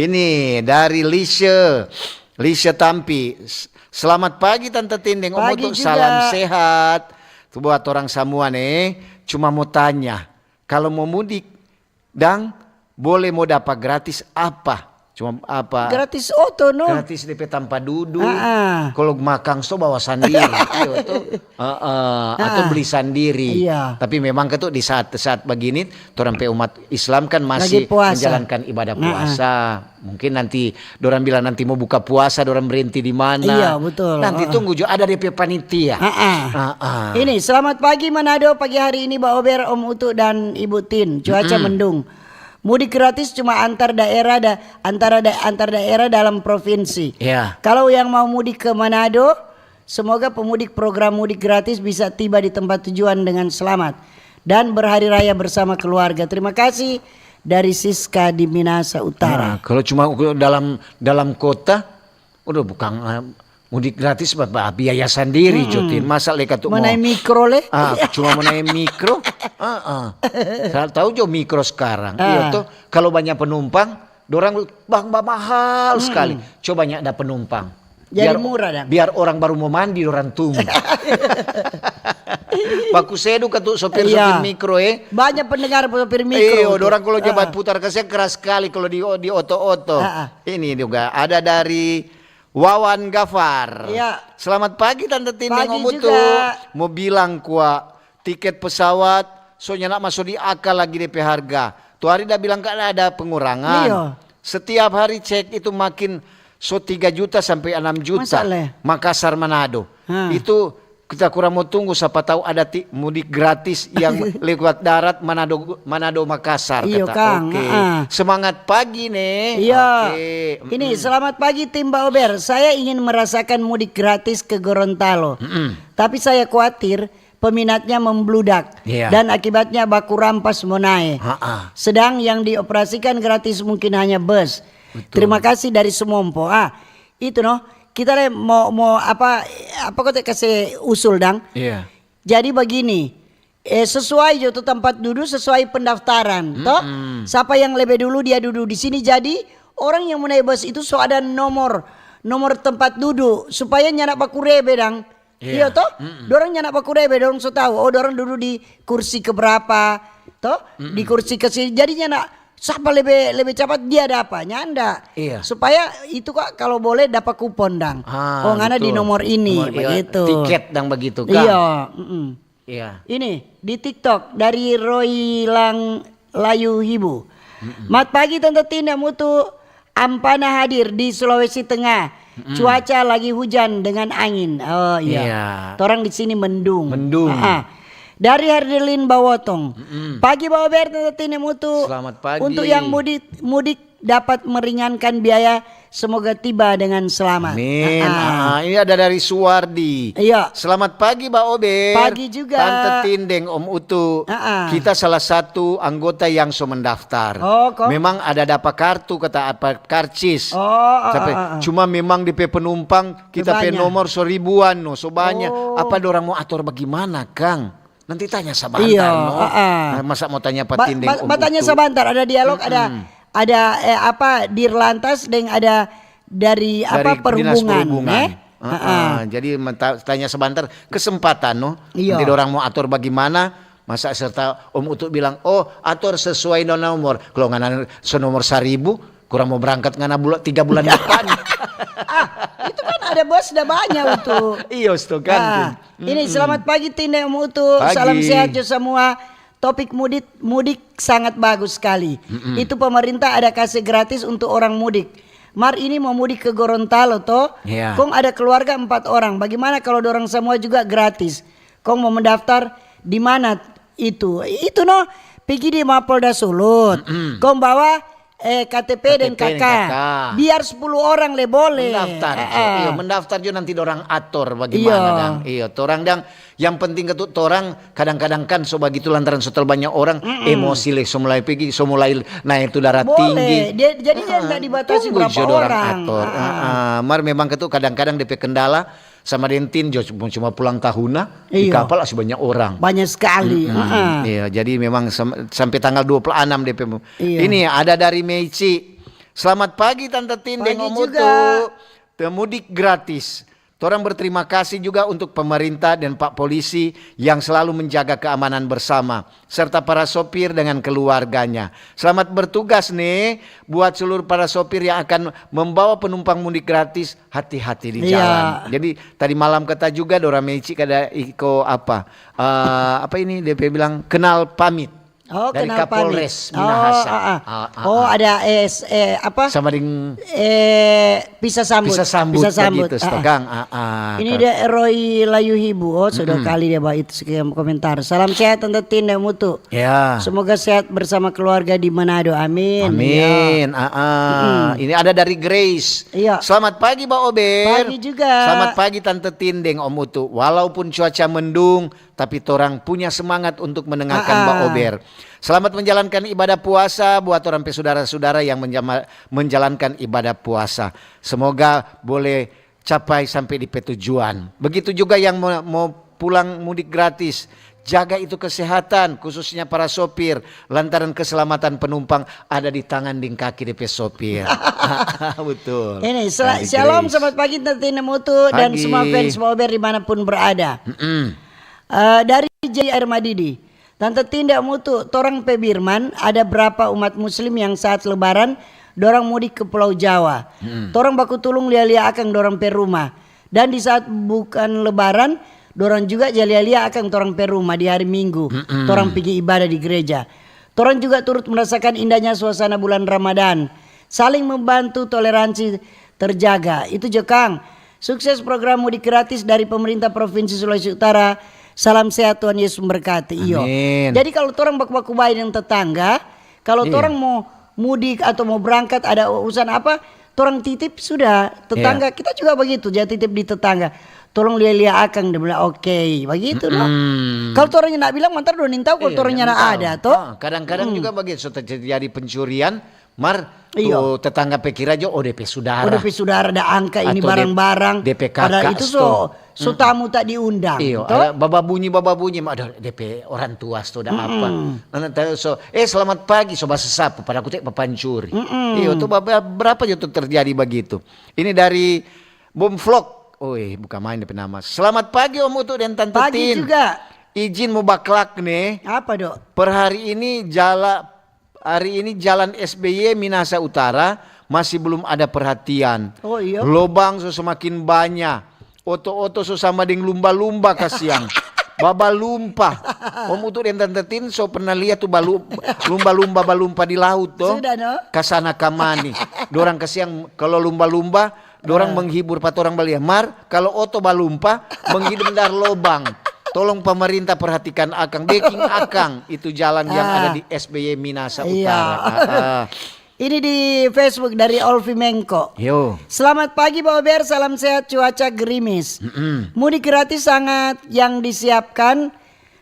Ini dari Lise. Lise Tampi. S-, selamat pagi, Tante Tin deng Om Pagi Utu. juga. Salam sehat. Tuh buat orang samua nih. Cuma mau tanya, kalau mau mudik, dang, boleh mau dapa gratis apa? Cuma apa? Gratis oto, no? Gratis D P tampa dudu. Ah, ah. Kalau makang so bawa sandiri, iyo to. Heeh, atau Ah. beli sandiri. Iya. Tapi memang kan tuh di saat-saat begini, torang pe umat Islam kan masih Lagi puasa. menjalankan ibadah Ah, ah. puasa. Mungkin nanti dorang bilang nanti mau buka puasa, dorang berhenti di mana. Iya, betul. Nanti Ah, ah. tunggu jo ada D P panitia. Ah, ah. Ah, ah. Ini, selamat pagi Manado, pagi hari ini Ba Ober, Om Utu, dan Ibu Tin. Cuaca Mm-mm. mendung. Mudik gratis cuma antar daerah da-, antara da-, antar daerah dalam provinsi. Ya. Kalau yang mau mudik ke Manado, semoga pemudik program mudik gratis bisa tiba di tempat tujuan dengan selamat dan berhari raya bersama keluarga. Terima kasih dari Siska di Minasa Utara. Nah, kalau cuma dalam dalam kota, udah bukan eh, mudik gratis, ba-, ba-, biaya sandiri, Mm-mm. Jotin. Masa leka tu Mau mau naik mikro le? Ah, cuma mau naik mikro. Ah, ah. Sa-, tahu jo mikro sekarang. Ah. Iya toh, kalau banyak penumpang, dorang bang ba mahal Mm-mm. sekali. Coba nya ada penumpang. Jadi Biar murah dang. biar orang baru mau mandi, orang tunggu. Baku sedu ka tu sopir-sopir Iya. mikro, eh. Banyak pendengar sopir mikro Iyo, tu. dorang kalau jabat Ah. putar kasihan keras sekali kalau di di oto-oto. Ah, ah. Ini juga ada dari Wawan Gafar. Iya. Selamat pagi Tante Tin deng Pagi Om Utu. juga. Mo bilang kwa tiket pesawat so nyanda maso di akal lagi depe harga. Tu hari da bilang kan ada pengurangan. Iyo. Setiap hari cek itu makin so tiga juta sampe anam juta. Masa le? Makassar Manado. Ha. Itu kita kurang mo tunggu, sapa tau ada ti-, mudik gratis yang lewat darat Manado, Manado Makassar, Iyo, kata. Kang, Oke. heeh. Semangat pagi, ne. Iya. Oke. Ini, Mm-mm. selamat pagi, tim Ba Ober. Saya ingin merasakan mudik gratis ke Gorontalo. Mm-mm. Tapi saya khawatir peminatnya membludak Iya. dan akibatnya baku rampas mo nae. Ha-ah. Sedang yang dioperasikan gratis mungkin hanya bus. Betul. Terima kasih dari Sumompo. Ah, itu no. Kita le mo, mo apa, apa kote kase usul dang? Iya. Jadi begini, eh, sesuai jo tu tempat dudu, sesuai pendaftaran, toh? Mm-mm. Sapa yang lebe dulu dia dudu di sini. Jadi orang yang mo nae bus itu so ada nomor, nomor tempat dudu supaya nyanda baku rebe dang. Iya. Iyo toh? Mm-mm. Dorang nyanda baku rebe, dorang so tau. Oh, dorang dudu di kursi keberapa, toh? Di Mm-mm. kursi ke sini. Jadi nyanda sapa lebe, lebe capat dia dapa, nyanda. Iya. Supaya itu kok kalau boleh dapat kupon dang. Ah, Oh, ngana di betul. nomor ini, Nomor, iya, begitu. tiket dang begitu, Kang. Iya, mm-mm. Iya. Ini di TikTok dari Roy Lang Layu Hibu. Mm-mm. Mat pagi Tante Tin deng Utu, Ampana hadir di Sulawesi Tengah. Mm-mm. Cuaca lagi hujan dengan angin. Oh iya. Iya. Torang di sini mendung. Mendung. Ah, ah. Dari Herdelin Bawotong. Mm-mm. Pagi Ba Ober, Tante Tin deng Utu. Selamat pagi. Untuk yang mudik, mudik dapat meringankan biaya, semoga tiba dengan selamat. Amin. Ah, ah. Ah, ini ada dari Suwardi. Iya. Selamat pagi, Ba Ober. Pagi juga. Tante Tin deng Om Utu. Ah, ah. Kita salah satu anggota yang so mendaftar. Oh, kok? Memang ada dapa kartu, kata apa, karcis. Oh, ah, Tapi ah, ah, ah. cuma memang di pe penumpang, kita pe Banyak. nomor so ribuan no, so banyak. Oh. Apa dorang mau ator bagimana, Kang? Nanti tanya sabantar, Iya, no. ah, ah. Nah, masa mau tanya Ba-, Patin deng ba-, Om batanya Utu? sabantar, ada dialog, ada, Mm-mm. ada, eh, apa, Dirlantas deng ada dari, apa, Dari Dinas Perhubungan, Perhubungan. eh? Heeh, jadi menta-, tanya sebentar kesempatan, no. Iya. Nanti dorang mau atur bagaimana, masa serta Om Utu bilang, "Oh, atur sesuai no nomor." Kalau ngana so nomor seribu, kurang mau berangkat ngana bula-, tiga bulan depan. Ah, itu kan ada bos, ada banyak untuk. Iyo, sto kan. Ah, Tin. ini Mm-mm. Selamat pagi Tinde Om Utu. Pagi. Salam sehat jo semua. Topik mudik, mudik sangat bagus sekali. Itu pemerintah ada kasih gratis untuk orang mudik. Mar ini mau mudik ke Gorontalo to. Iya. Kong ada keluarga empat orang. Bagaimana kalau dorang semua juga gratis? Kong mau mendaftar di mana itu? Itu no, pigi di Mapolda Sulut. Kong bawa eh, K T P dan K T P dan K K. K K. Biar sepuluh orang le boleh. Mendaftar jo. Heeh. Iyo, mendaftar jo nanti dorang ator bagaimana Iyo. Dang. Iyo, torang dang. Yang penting ke tu torang kadang-kadang kan so bagitu lantaran so terlalu banyak orang, emosi le so mulai pigi, so mulai naik tu darah Boleh. tinggi. Dia, jadi dia nggak dibatasi Tunggu berapa jo dorang orang. Ator. Ah. Ah, ah. Mar memang ke tu kadang-kadang depe kendala sama deng Tin jo cuma, cuma pulang tahuna di Iyo. Kapal masih banyak orang. Banyak sekali. Mm-mm. Heeh. Iya, jadi memang sam- sampai tanggal dua puluh enam depe. Iya. Ini ada dari Meici. Selamat pagi Tante Tin deng Pagi Om juga. Utu. Te mudik gratis. Torang berterima kasih juga untuk pemerintah dan Pak Polisi yang selalu menjaga keamanan bersama, serta para sopir dengan keluarganya. Selamat bertugas nih buat seluruh para sopir yang akan membawa penumpang mudik gratis. Hati-hati di Iya. Jalan. Jadi tadi malam kata juga Dora Meici kada iko apa? Eh, apa ini depe bilang kenal pamit. Oh, Dari kenal Kapolres pamit. Minahasa. Oh, ah, ah. Ah, ah, Oh, ah. Ada es eh apa? Sama deng Eh, bisa sambut. Bisa sambut Bisa sambut. begitu, Ah, ah. Stogang. Ah, ah, Ini kan. Dia Roy Layuhibu. Oh, sudah kali dia bawa itu sekian komentar. Salam sehat Tante Tin dan Mutu. Ya. Semoga sehat bersama keluarga di Manado. Amin. Amin. Ah, ah. Ini ada dari Grace. Iya. Selamat pagi, Ba Ober. Pagi juga. Selamat pagi, Tante Tin deng Om Utu. Walaupun cuaca mendung, tapi torang punya semangat untuk mendengarkan Ah, ah. Ba Ober. Selamat menjalankan ibadah puasa buat orang pe sudara-sudara yang menjama- menjalankan ibadah puasa. Semoga boleh capai sampai di pe tujuan. Begitu juga yang mau, mau pulang mudik gratis. Jaga itu kesehatan, khususnya para sopir, lantaran keselamatan penumpang ada di tangan deng kaki depe sopir. Betul. Ini sel- Dari shalom, Grace. Selamat pagi Tante Tin deng Mutu dan Pagi. Semua fans Ba Ober dimanapun berada. Mm-mm. Eh, dari J R Madidi. Tante Tin deng Mutu, torang pe Birman, ada berapa umat muslim yang saat lebaran dorang mudik ke Pulau Jawa? Torang baku tulung lia-lia akang dorang pe rumah. Dan di saat bukan lebaran, dorang juga ja lia-lia akang torang pe rumah di hari Minggu. Torang pigi ibadah di gereja. Torang juga turut merasakan indahnya suasana bulan Ramadan. Saling membantu, toleransi terjaga. Itu jo kang. Sukses program mudik gratis dari pemerintah Provinsi Sulawesi Utara. Salam sehat, Tuhan Yesus memberkati. Iyo. Amin. Jadi kalau torang baku-baku bae deng tetangga, kalau Iya. torang mau mudik atau mau berangkat ada urusan apa, torang titip sudah tetangga. Kita juga begitu, jadi titip di tetangga. Tolong lia-lia akang, dia bilang oke, begitu no. Mm. Kalau torang ndak bilang, mantar dong nintau kalau Iya, torang yang nyanda tahu. ada to. Ah, kadang-kadang juga begitu so terjadi pencurian, mar Iyo. tu tetangga pe kira jo, oh, depe sudara. Oh, depe sudara ada angka ini Atau de-, barang-barang. depe Padahal kakak itu sto. so, so tamu tak diundang. Iyo, To? Ada baba bunyi, baba bunyi, ma ada depe orang tua sto ada apa. Nana tahu so, eh, selamat pagi, so bahasa sapu, pada kutek papancuri. Iyo, tu baba, berapa jo tu terjadi begitu. Ini dari Bom Vlog. Oi, bukan main depe nama. Selamat pagi Om Utu dan Tante Pagi Tin. Juga. Izin mau baklak nih. Apa dok? Per hari ini jala hari ini jalan S B Y Minasa Utara masih belum ada perhatian. Oh, iya. Lobang so semakin banyak. Oto-oto so sama deng lumba-lumba kasiang. Baba lumpa. Om Utu dan Tante Tin so pernah lihat tu balu, lumba-lumba balumpa di laut to? Sudah, no? Kasana kamani. Dorang kasiang kalau lumba-lumba, dorang menghibur pa torang balia. Mar, kalau oto balumpa, menghidung dari lobang. Tolong pemerintah perhatikan akang, beking akang itu jalan yang Ah. Ada di S B Y Minasa Iya. Utara. Ah, ah. Ini di Facebook dari Olvi Mengko. Yo. Selamat pagi Ba Ober, salam sehat, cuaca gerimis. Mudik gratis sangat yang disiapkan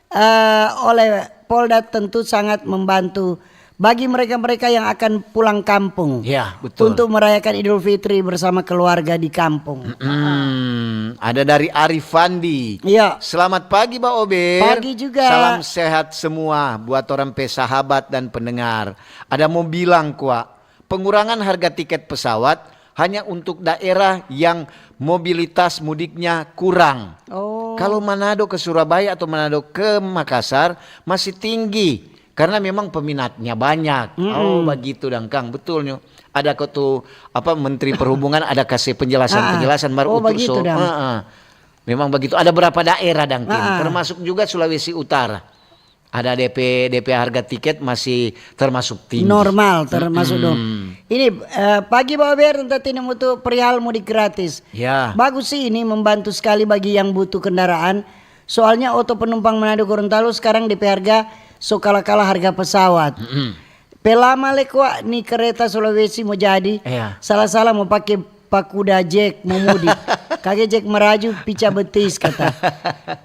eh, oleh Polda tentu sangat membantu bagi mereka-mereka yang akan pulang kampung. Ya, betul. Untuk merayakan Idul Fitri bersama keluarga di kampung. Hmm, ada dari Arifandi. Iya. Selamat pagi, Ba Ober. Pagi juga. Salam sehat semua buat orang pe sahabat dan pendengar. Ada mau bilang kwa, pengurangan harga tiket pesawat hanya untuk daerah yang mobilitas mudiknya kurang. Oh. Kalau Manado ke Surabaya atau Manado ke Makassar masih tinggi karena memang peminatnya banyak. Oh, begitu dang, Kang, betulnya. Ada kok tuh apa, Menteri Perhubungan ada kasih penjelasan-penjelasan mar Oh, utu begitu so. dang. Heeh. Memang begitu. Ada berapa daerah dang, Tin? Termasuk juga Sulawesi Utara. Ada D P, D P harga tiket masih termasuk tinggi. Normal termasuk dong. Ini eh, pagi Bawa Ber, tentang ini untuk perihal mudik gratis. Ya. Bagus sih ini, membantu sekali bagi yang butuh kendaraan. Soalnya oto penumpang Manado Gorontalo sekarang D P harga so kala-kala harga pesawat. Pelama le kwa ni kereta Sulawesi mo jadi. Iya. Salah-salah mo pake pakuda Jack mo mudik. Kage Jack meraju pica betis kata.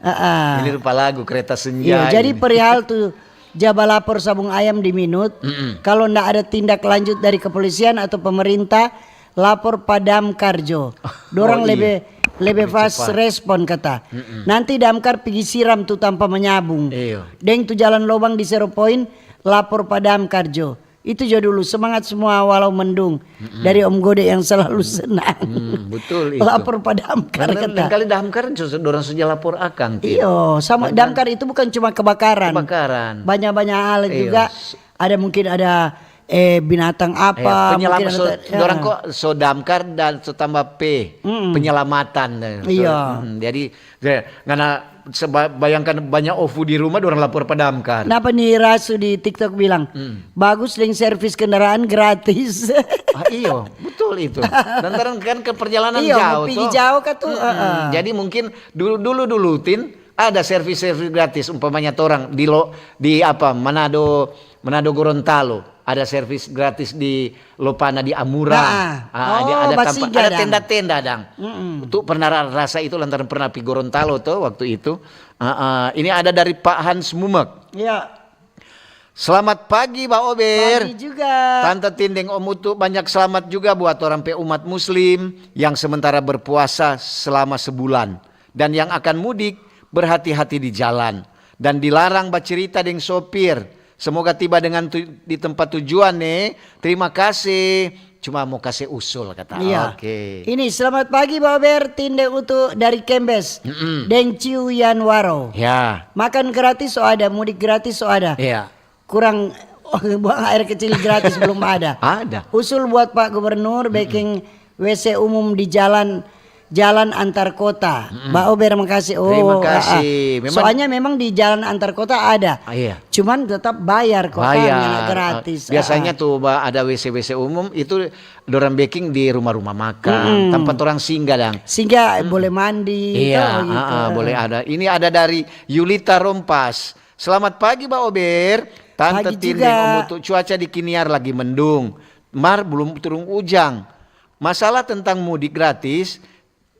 Ah, ah. Ini rupa lagu Kereta Senja. Iya, jadi ini. Perihal tu ja balapor sabung ayam di Minut. Kalau ndak ada tindak lanjut dari kepolisian atau pemerintah, lapor pa Damkar jo. Dorang Oh, iya. Lebe lebe fast Cepat. Respon kata. Nanti Damkar pigi siram tu tampa manyabung. Iyo. Deng tu jalan lobang di Zero Point, lapor pa Damkar jo. Itu jo dulu, semangat semua walau mendung. Dari Om Gode yang selalu senang. Hmm, betul itu. Lapor pa Damkar Karena kata. Lain kali Damkar so, dorang sudah lapor akang, Tin. Iyo, sama Damkar itu bukan cuma kebakaran. Kebakaran. Banyak-banyak hal Iyo. Juga. Ada mungkin ada eh binatang apa, Ya, penyelamat mungkin so, ada- ya. Dorang kok so Damkar dan so tambah P, penyelamatan. So, Iya. Hmm, jadi ya, ngana seba- bayangkan banyak ofu di rumah, dorang lapor pa Damkar. Napa ni Rasu di TikTok bilang, bagus deng servis kendaraan gratis. Ah, iyo, betul itu. Lantaran kan ke perjalanan Iyo, jauh pigi toh. Jauh ka tu. Hmm, jadi mungkin dulu dulu dulu Tin, ada servis-servis gratis, umpamanya torang di lo di apa, Manado, Manado Gorontalo, ada servis gratis di Lopana di Amura. Nah, Ah, ada oh, ada basi tampa- jalan. Ada tenda-tenda dang. Itu pernah ra- rasa itu lantaran pernah pi Gorontalo toh waktu itu. Ah, ah. Ini ada dari Pak Hans Mumek. Ya. Selamat pagi, Ba Ober. Pagi juga. Tante Tin deng Om Utu, banyak selamat juga buat orang pe umat muslim yang sementara berpuasa selama sebulan dan yang akan mudik, berhati-hati di jalan dan dilarang bacerita deng sopir. Semoga tiba dengan tu- di tempat tujuan ne. Terima kasih. Cuma mau kasih usul kata. Iya. Oke. Ini selamat pagi Ba Ober, Tin deng Utu dari Kembes. Deng Ciu Yanwaro. Ya. Makan gratis so ada, mudik gratis so ada. Iya. Kurang buang air kecil gratis belum ada. Ada. Usul buat Pak Gubernur bikin W C umum di jalan jalan antar kota. Ba Ober makasih. Oh, Terima ah, ah. kasih. Memang Soalnya memang di jalan antar kota ada. Ah, iya. Cuman tetap bayar kota Bayar. Nggak gratis. Biasanya Ah, ah. Tuh, Ba, ada W C W C umum itu dorang beking di rumah-rumah makan, tempat orang singgah dang. Sehingga boleh mandi Iya, gitu. ah, ah, boleh ada. Ini ada dari Yulita Rompas. Selamat pagi, Ba Ober. Tante Pagi Tin juga. Deng Om Utu, cuaca di Kiniar lagi mendung. Mar belum turun ujang. Masalah tentang mudik gratis,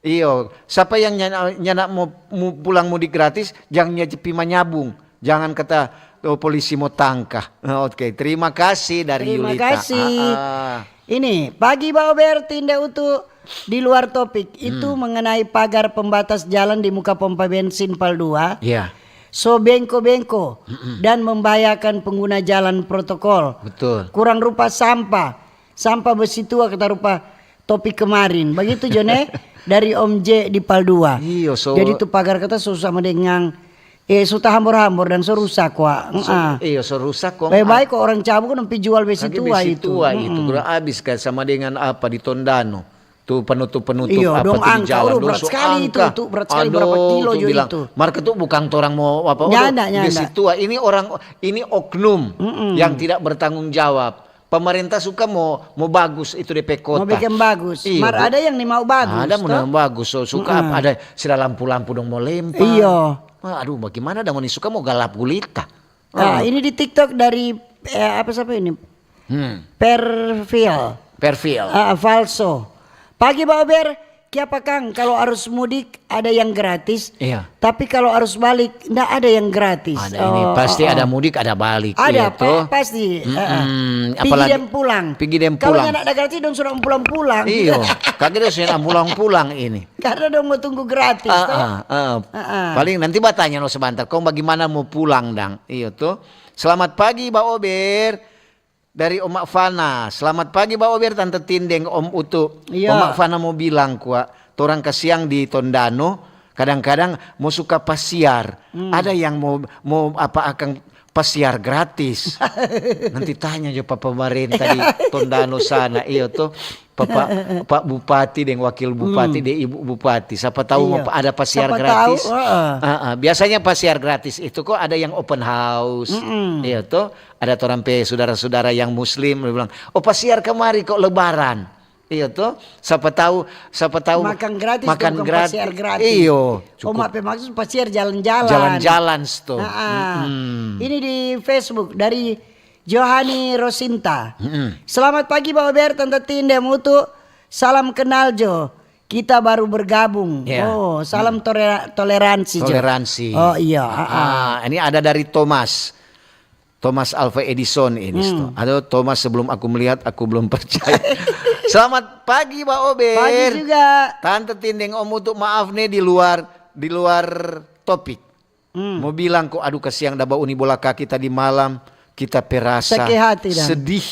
iyo, sapa yang nyana, nyana mo, mo pulang mudik gratis, jang nyepi manyabung. Jangan kata, "Oh, polisi mo tangka." Oke, terima kasih dari Terima Yulita. kasih. Ah, ah. Ini pagi Ba Ober, Tin deng Utu, di luar topik itu mengenai pagar pembatas jalan di muka pompa bensin Pal dua. Iya. So bengko-bengko dan membahayakan pengguna jalan protokol. Betul. Kurang rupa sampah. Sampah besi tua kata rupa topik kemarin. Begitu Jone dari Om J di Pal dua. Iyo, so- Jadi tu pagar kata so sama dengan eh so tahambor-hambor dan so rusak kwa. So, Heeh. Iyo, so rusak kong. Baik-baik kok orang cabut kan pi jual besi Kage tua besi itu. tua itu, Mm-mm. Kurang habis kayak sama dengan apa di Tondano. Tuh penutup-penutup Iyo, apa dong tuh di angka. Jalan. Aduh, Dong berat so sekali itu, angka. tuh, berat sekali, berapa Aduh, kilo tuh jo bilang, itu? Marka tuh bukan orang mau apa, Nyanda, aduh, besi nyanda. Tua. Ini orang, ini oknum yang tidak bertanggung jawab. Pemerintah suka mau mau bagus itu D P kota. Mau bikin bagus. Iya, Mar Bu. Ada yang ni mau bagus. Ada mau Toh? Yang bagus, so, suka ada sila lampu-lampu dong mau lempar. Iyo. Wah, aduh, bagaimana dong ini suka mau galap gulita. Nah, ini di TikTok dari eh, apa siapa ini? Hmm. Perfil. Perfil. Ah, falso. Pagi Ba Ober, kiapa Kang? Kalau arus mudik ada yang gratis, Iya. Tapi kalau arus balik ndak ada yang gratis. Ada ini Oh, pasti oh, ada oh. Mudik ada balik. Ada, Iya, pa- toh? Pasti. Mm-mm. Heeh. Pigi Apalagi dan pulang. Pigi dan Kalau pulang. Nyanda ada gratis dong sudah pulang-pulang. Iyo, kage dong sudah pulang-pulang ini. Karena dong mau tunggu gratis. Ah, Toh? ah, ah. Ah, ah. Paling nanti batanya no sebentar, kong bagaimana mau pulang dang? Iyo tuh. Selamat pagi, Ba Ober. Dari Oma Fana, "Selamat pagi, Ba Ober, Tante Tin deng Om Utu." Iya. Oma Fana mo bilang kwa, torang kasiang di Tondano, kadang-kadang mo suka pasiar. Hmm. Ada yang mo, mo apa akang pasiar gratis. Nanti tanya jo pa pemerintah di Tondano sana, iyo to. Papa, Pak Bupati deng Wakil Bupati, hmm, deng Ibu Bupati. Sapa tahu, iya, mau pa-, ada pasiar, sapa tahu, gratis. Heeh. Heeh. Biasanya pasiar gratis itu kok ada yang open house. Mm-mm. Iyo to. Ada torang pe sudara-sudara yang muslim, dia bilang, "Oh, pasiar kamari kok lebaran." Iyo to. Sapa tahu, sapa tahu makan gratis, makan bukan gratis. Pasiar gratis. Iyo, cukup. Oma pe maksud pasiar jalan-jalan. Jalan-jalan sto. Heeh. Mm-mm. Ini di Facebook dari Johani Rosinta. Mm-mm. "Selamat pagi, Ba Ober, Tante Tin deng Utu. Salam kenal jo. Kita baru bergabung." Ya. Oh, salam, mm, tore-, toleransi jo. Toleransi. Oh, iya. Ah, ah, ini ada dari Thomas. Thomas Alva Edison ini, hmm, sto. Aduh, Thomas, sebelum aku melihat, aku belum percaya. Selamat pagi, Ba Ober. Pagi juga. Tante Tin deng Om Utu, maaf nih di luar, di luar topik. Hmm. Mo bilang ko, aduh kasiang da bauni bola kaki tadi malam, kita pe rasa, saki hati dang, sedih,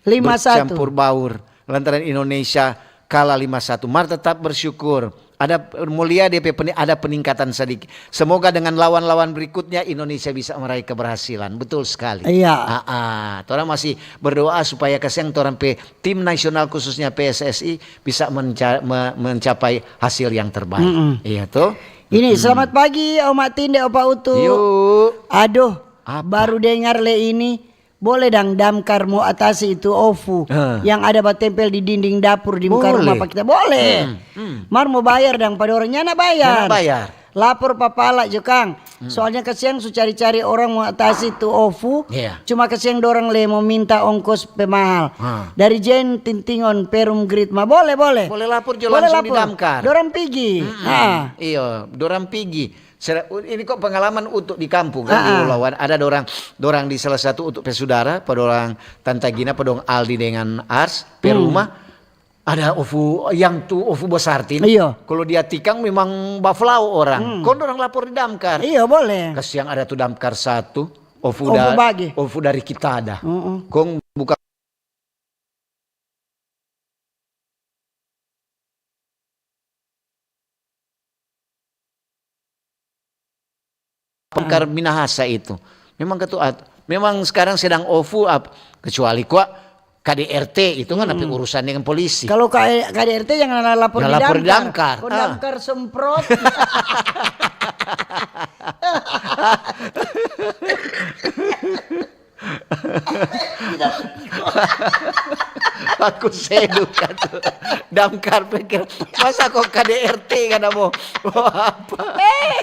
lima satu, bercampur baur lantaran Indonesia kalah lima satu. Mar tetap bersyukur. Ada, mo lia depe peni-, ada peningkatan sadiki. Semoga dengan lawan-lawan berikutnya Indonesia bisa meraih keberhasilan. Betul sekali. Iya. Ah, ah. Torang masih berdoa supaya kasiang torang pe tim nasional khususnya P S S I bisa menca-, me-, mencapai hasil yang terbaik. Mm-mm. Iya to? Ini, mm-mm, selamat pagi, Oma Tin deng Opa Utu. Yuk. Aduh, apa? Baru dengar le ini. Boleh dang damkar mo atasi itu ofu, eh, yang ada batempel di dinding dapur di muka rumah pa kita? Boleh. Boleh. Hmm, hmm. Mar mo bayar dang pa dorang? Nyanda bayar. Nyanda bayar. Lapor pa pala jo kang. Hmm. Soalnya kasiang su cari-cari orang mo atasi tu ofu. Iya. Cuma kasiang dorang le mo minta ongkos pe mahal. Ah. Dari Jen Tintingon, Perum Gritma. Boleh, boleh. Boleh lapor jo. Boleh langsung di lapor. Damkar. Dorang pigi. Mm-mm. Ah. Iyo, dorang pigi. Sera-, ini kok pengalaman untuk di kampung kan, di, ah, ah, Ulawan. Ada dorang, dorang di salah satu untuk pe sudara, pa dorang Tanta Gina, pa dong Aldi dengan Ars, pe, hmm, rumah. Ada ofu, yang tu ofu besar tin. Iyo. Kalau dia tikang memang baflau orang. Hmm. Kong dorang lapor di damkar. Iyo, boleh. Kasiang ada tu damkar satu, ofu, ofu da-, bagi. Ofu dari kita ada. Mm-mm. Kong buka Pangkar Minahasa itu. Memang ketua, memang sekarang sedang ofu ap-, kecuali kwa K D R T itu kan ada, hmm, urusan dengan polisi. Kalau K-, K D R T jangan lapor di damkar. Jangan lapor di damkar. Kau, ah, damkar semprot. Aku seduk katu. Damkar pikir, masa kok K D R T kada mo, mo apa? Eh,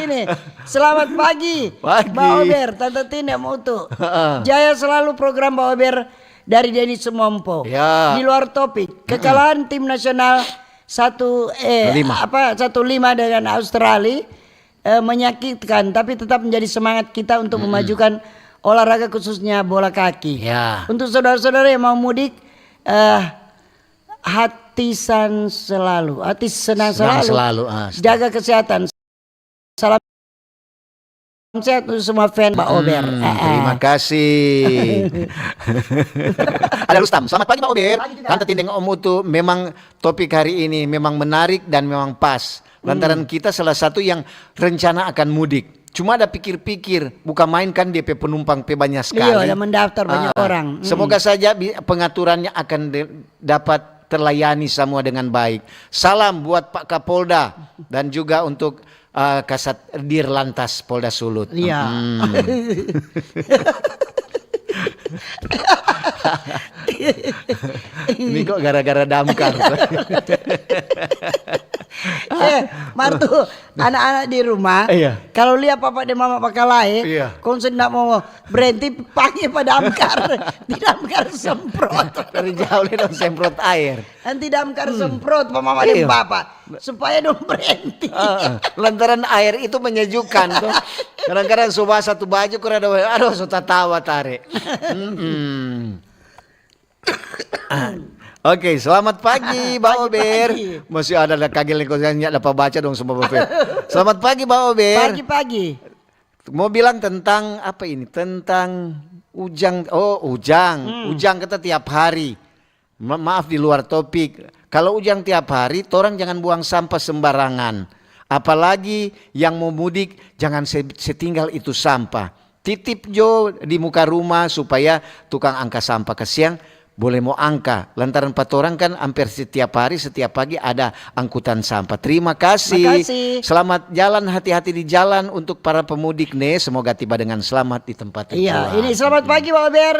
ini, selamat pagi, pagi. Ba Ober, Tanta Tin deng Utu. Heeh. Jaya selalu program Ba Ober dari Deni Sumompo. Ya. Di luar topik, mm-mm, kekalahan tim nasional satu, eh, lima, apa, satu lima dengan Australia, eh, menyakitkan, tapi tetap menjadi semangat kita untuk, mm-mm, memajukan olahraga, khususnya bola kaki. Ya. Untuk saudara-saudara yang mau mudik, eh, hati san selalu, hati senang selalu. Senang selalu, ah, senang. Jaga kesehatan. Salam sehat untuk semua fan Ba Ober. Hmm, eh, eh, terima kasih. Ada Rustam, "Selamat pagi, Ba Ober. Pagi juga. Tanta Tin deng Om Utu, memang topik hari ini memang menarik dan memang pas. Lantaran, hmm, kita salah satu yang rencana akan mudik. Cuma ada pikir-pikir, bukan main kan, dia pe penumpang pe banyak sekali. Iya, ada mendaftar banyak orang. Ah, mm. Semoga saja bi-, pengaturannya akan de-, dapat terlayani semua dengan baik. Salam buat Pak Kapolda dan juga untuk, ah, Kasat Dirlantas Polda Sulut." Iya. Hmm. Ini kok gara-gara damkar. Eh, Martu, anak-anak di rumah, iya, kalau lia papa deng mama bakalae, iya, kong so nda mo brenti, pake pa damkar. Di damkar semprot. Dari jauh lia dong semprot aer. Nanti damkar, hmm, semprot pa mama deng, iyo, papa, supaya dong brenti. Heeh. Lantaran aer itu menyejukkan tuh. Kadang-kadang so basah tu baju, kurang ada, aduh, so tatawa tare. Mm-mm. Oke, selamat pagi, Ba Ober. Pagi, pagi. Masih ada, ada kagel yang kau nggak dapat baca dong, semua Ba Ober. Selamat pagi, Ba Ober. Pagi-pagi. Mau bilang tentang apa ini? Tentang Ujang. Oh, Ujang. Hmm. Ujang kata tiap hari. Ma-, maaf, di luar topik. Kalau Ujang tiap hari, torang jangan buang sampah sembarangan. Apalagi yang mau mudik, jangan se-, setinggal itu sampah. Titip jo di muka rumah supaya tukang angka sampah kasiang boleh mo angka. Lantaran pa torang kan amper setiap hari, setiap pagi ada angkutan sampah. Terima kasih. Makasih. Selamat jalan, hati-hati di jalan untuk para pemudik ne. Semoga tiba dengan selamat di tempat tujuan. Iya, ini selamat pagi, Pak Ober.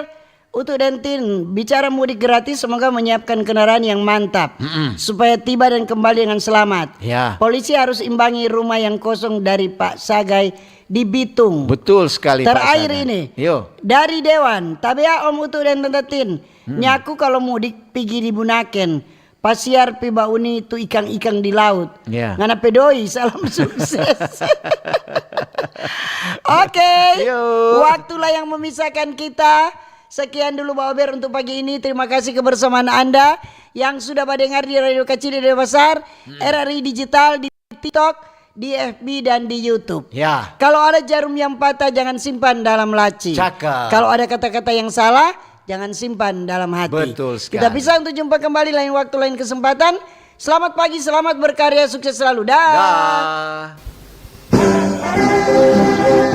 Utu dan Tin, bicara mudik gratis, semoga menyiapkan kendaraan yang mantap supaya tiba dan kembali dengan selamat. Ya. Polisi harus imbangi rumah yang kosong dari Pak Sagai di Bitung. Betul sekali, Pak Sagai. Terakhir ini, dari Dewan, tabea Om Utu dan Tante Tin, nyaku kalau mudik pigi di Bunaken, pasiar pi bauni tu ikang-ikang di laut. Ya. Ngana pe doi, salam sukses. Oke, waktulah yang memisahkan kita. Sekian dulu, Baober, untuk pagi ini. Terima kasih kebersamaan Anda yang sudah badengar di Radio Kacili, Radio Besar, R R I Digital, di TikTok, di F B, dan di YouTube. Ya. Kalau ada jarum yang patah, jangan simpan dalam laci. Cakep. Kalau ada kata-kata yang salah, jangan simpan dalam hati. Betul sekali. Kita pisah untuk jumpa kembali lain waktu, lain kesempatan. Selamat pagi, selamat berkarya, sukses selalu. Dah. Dah.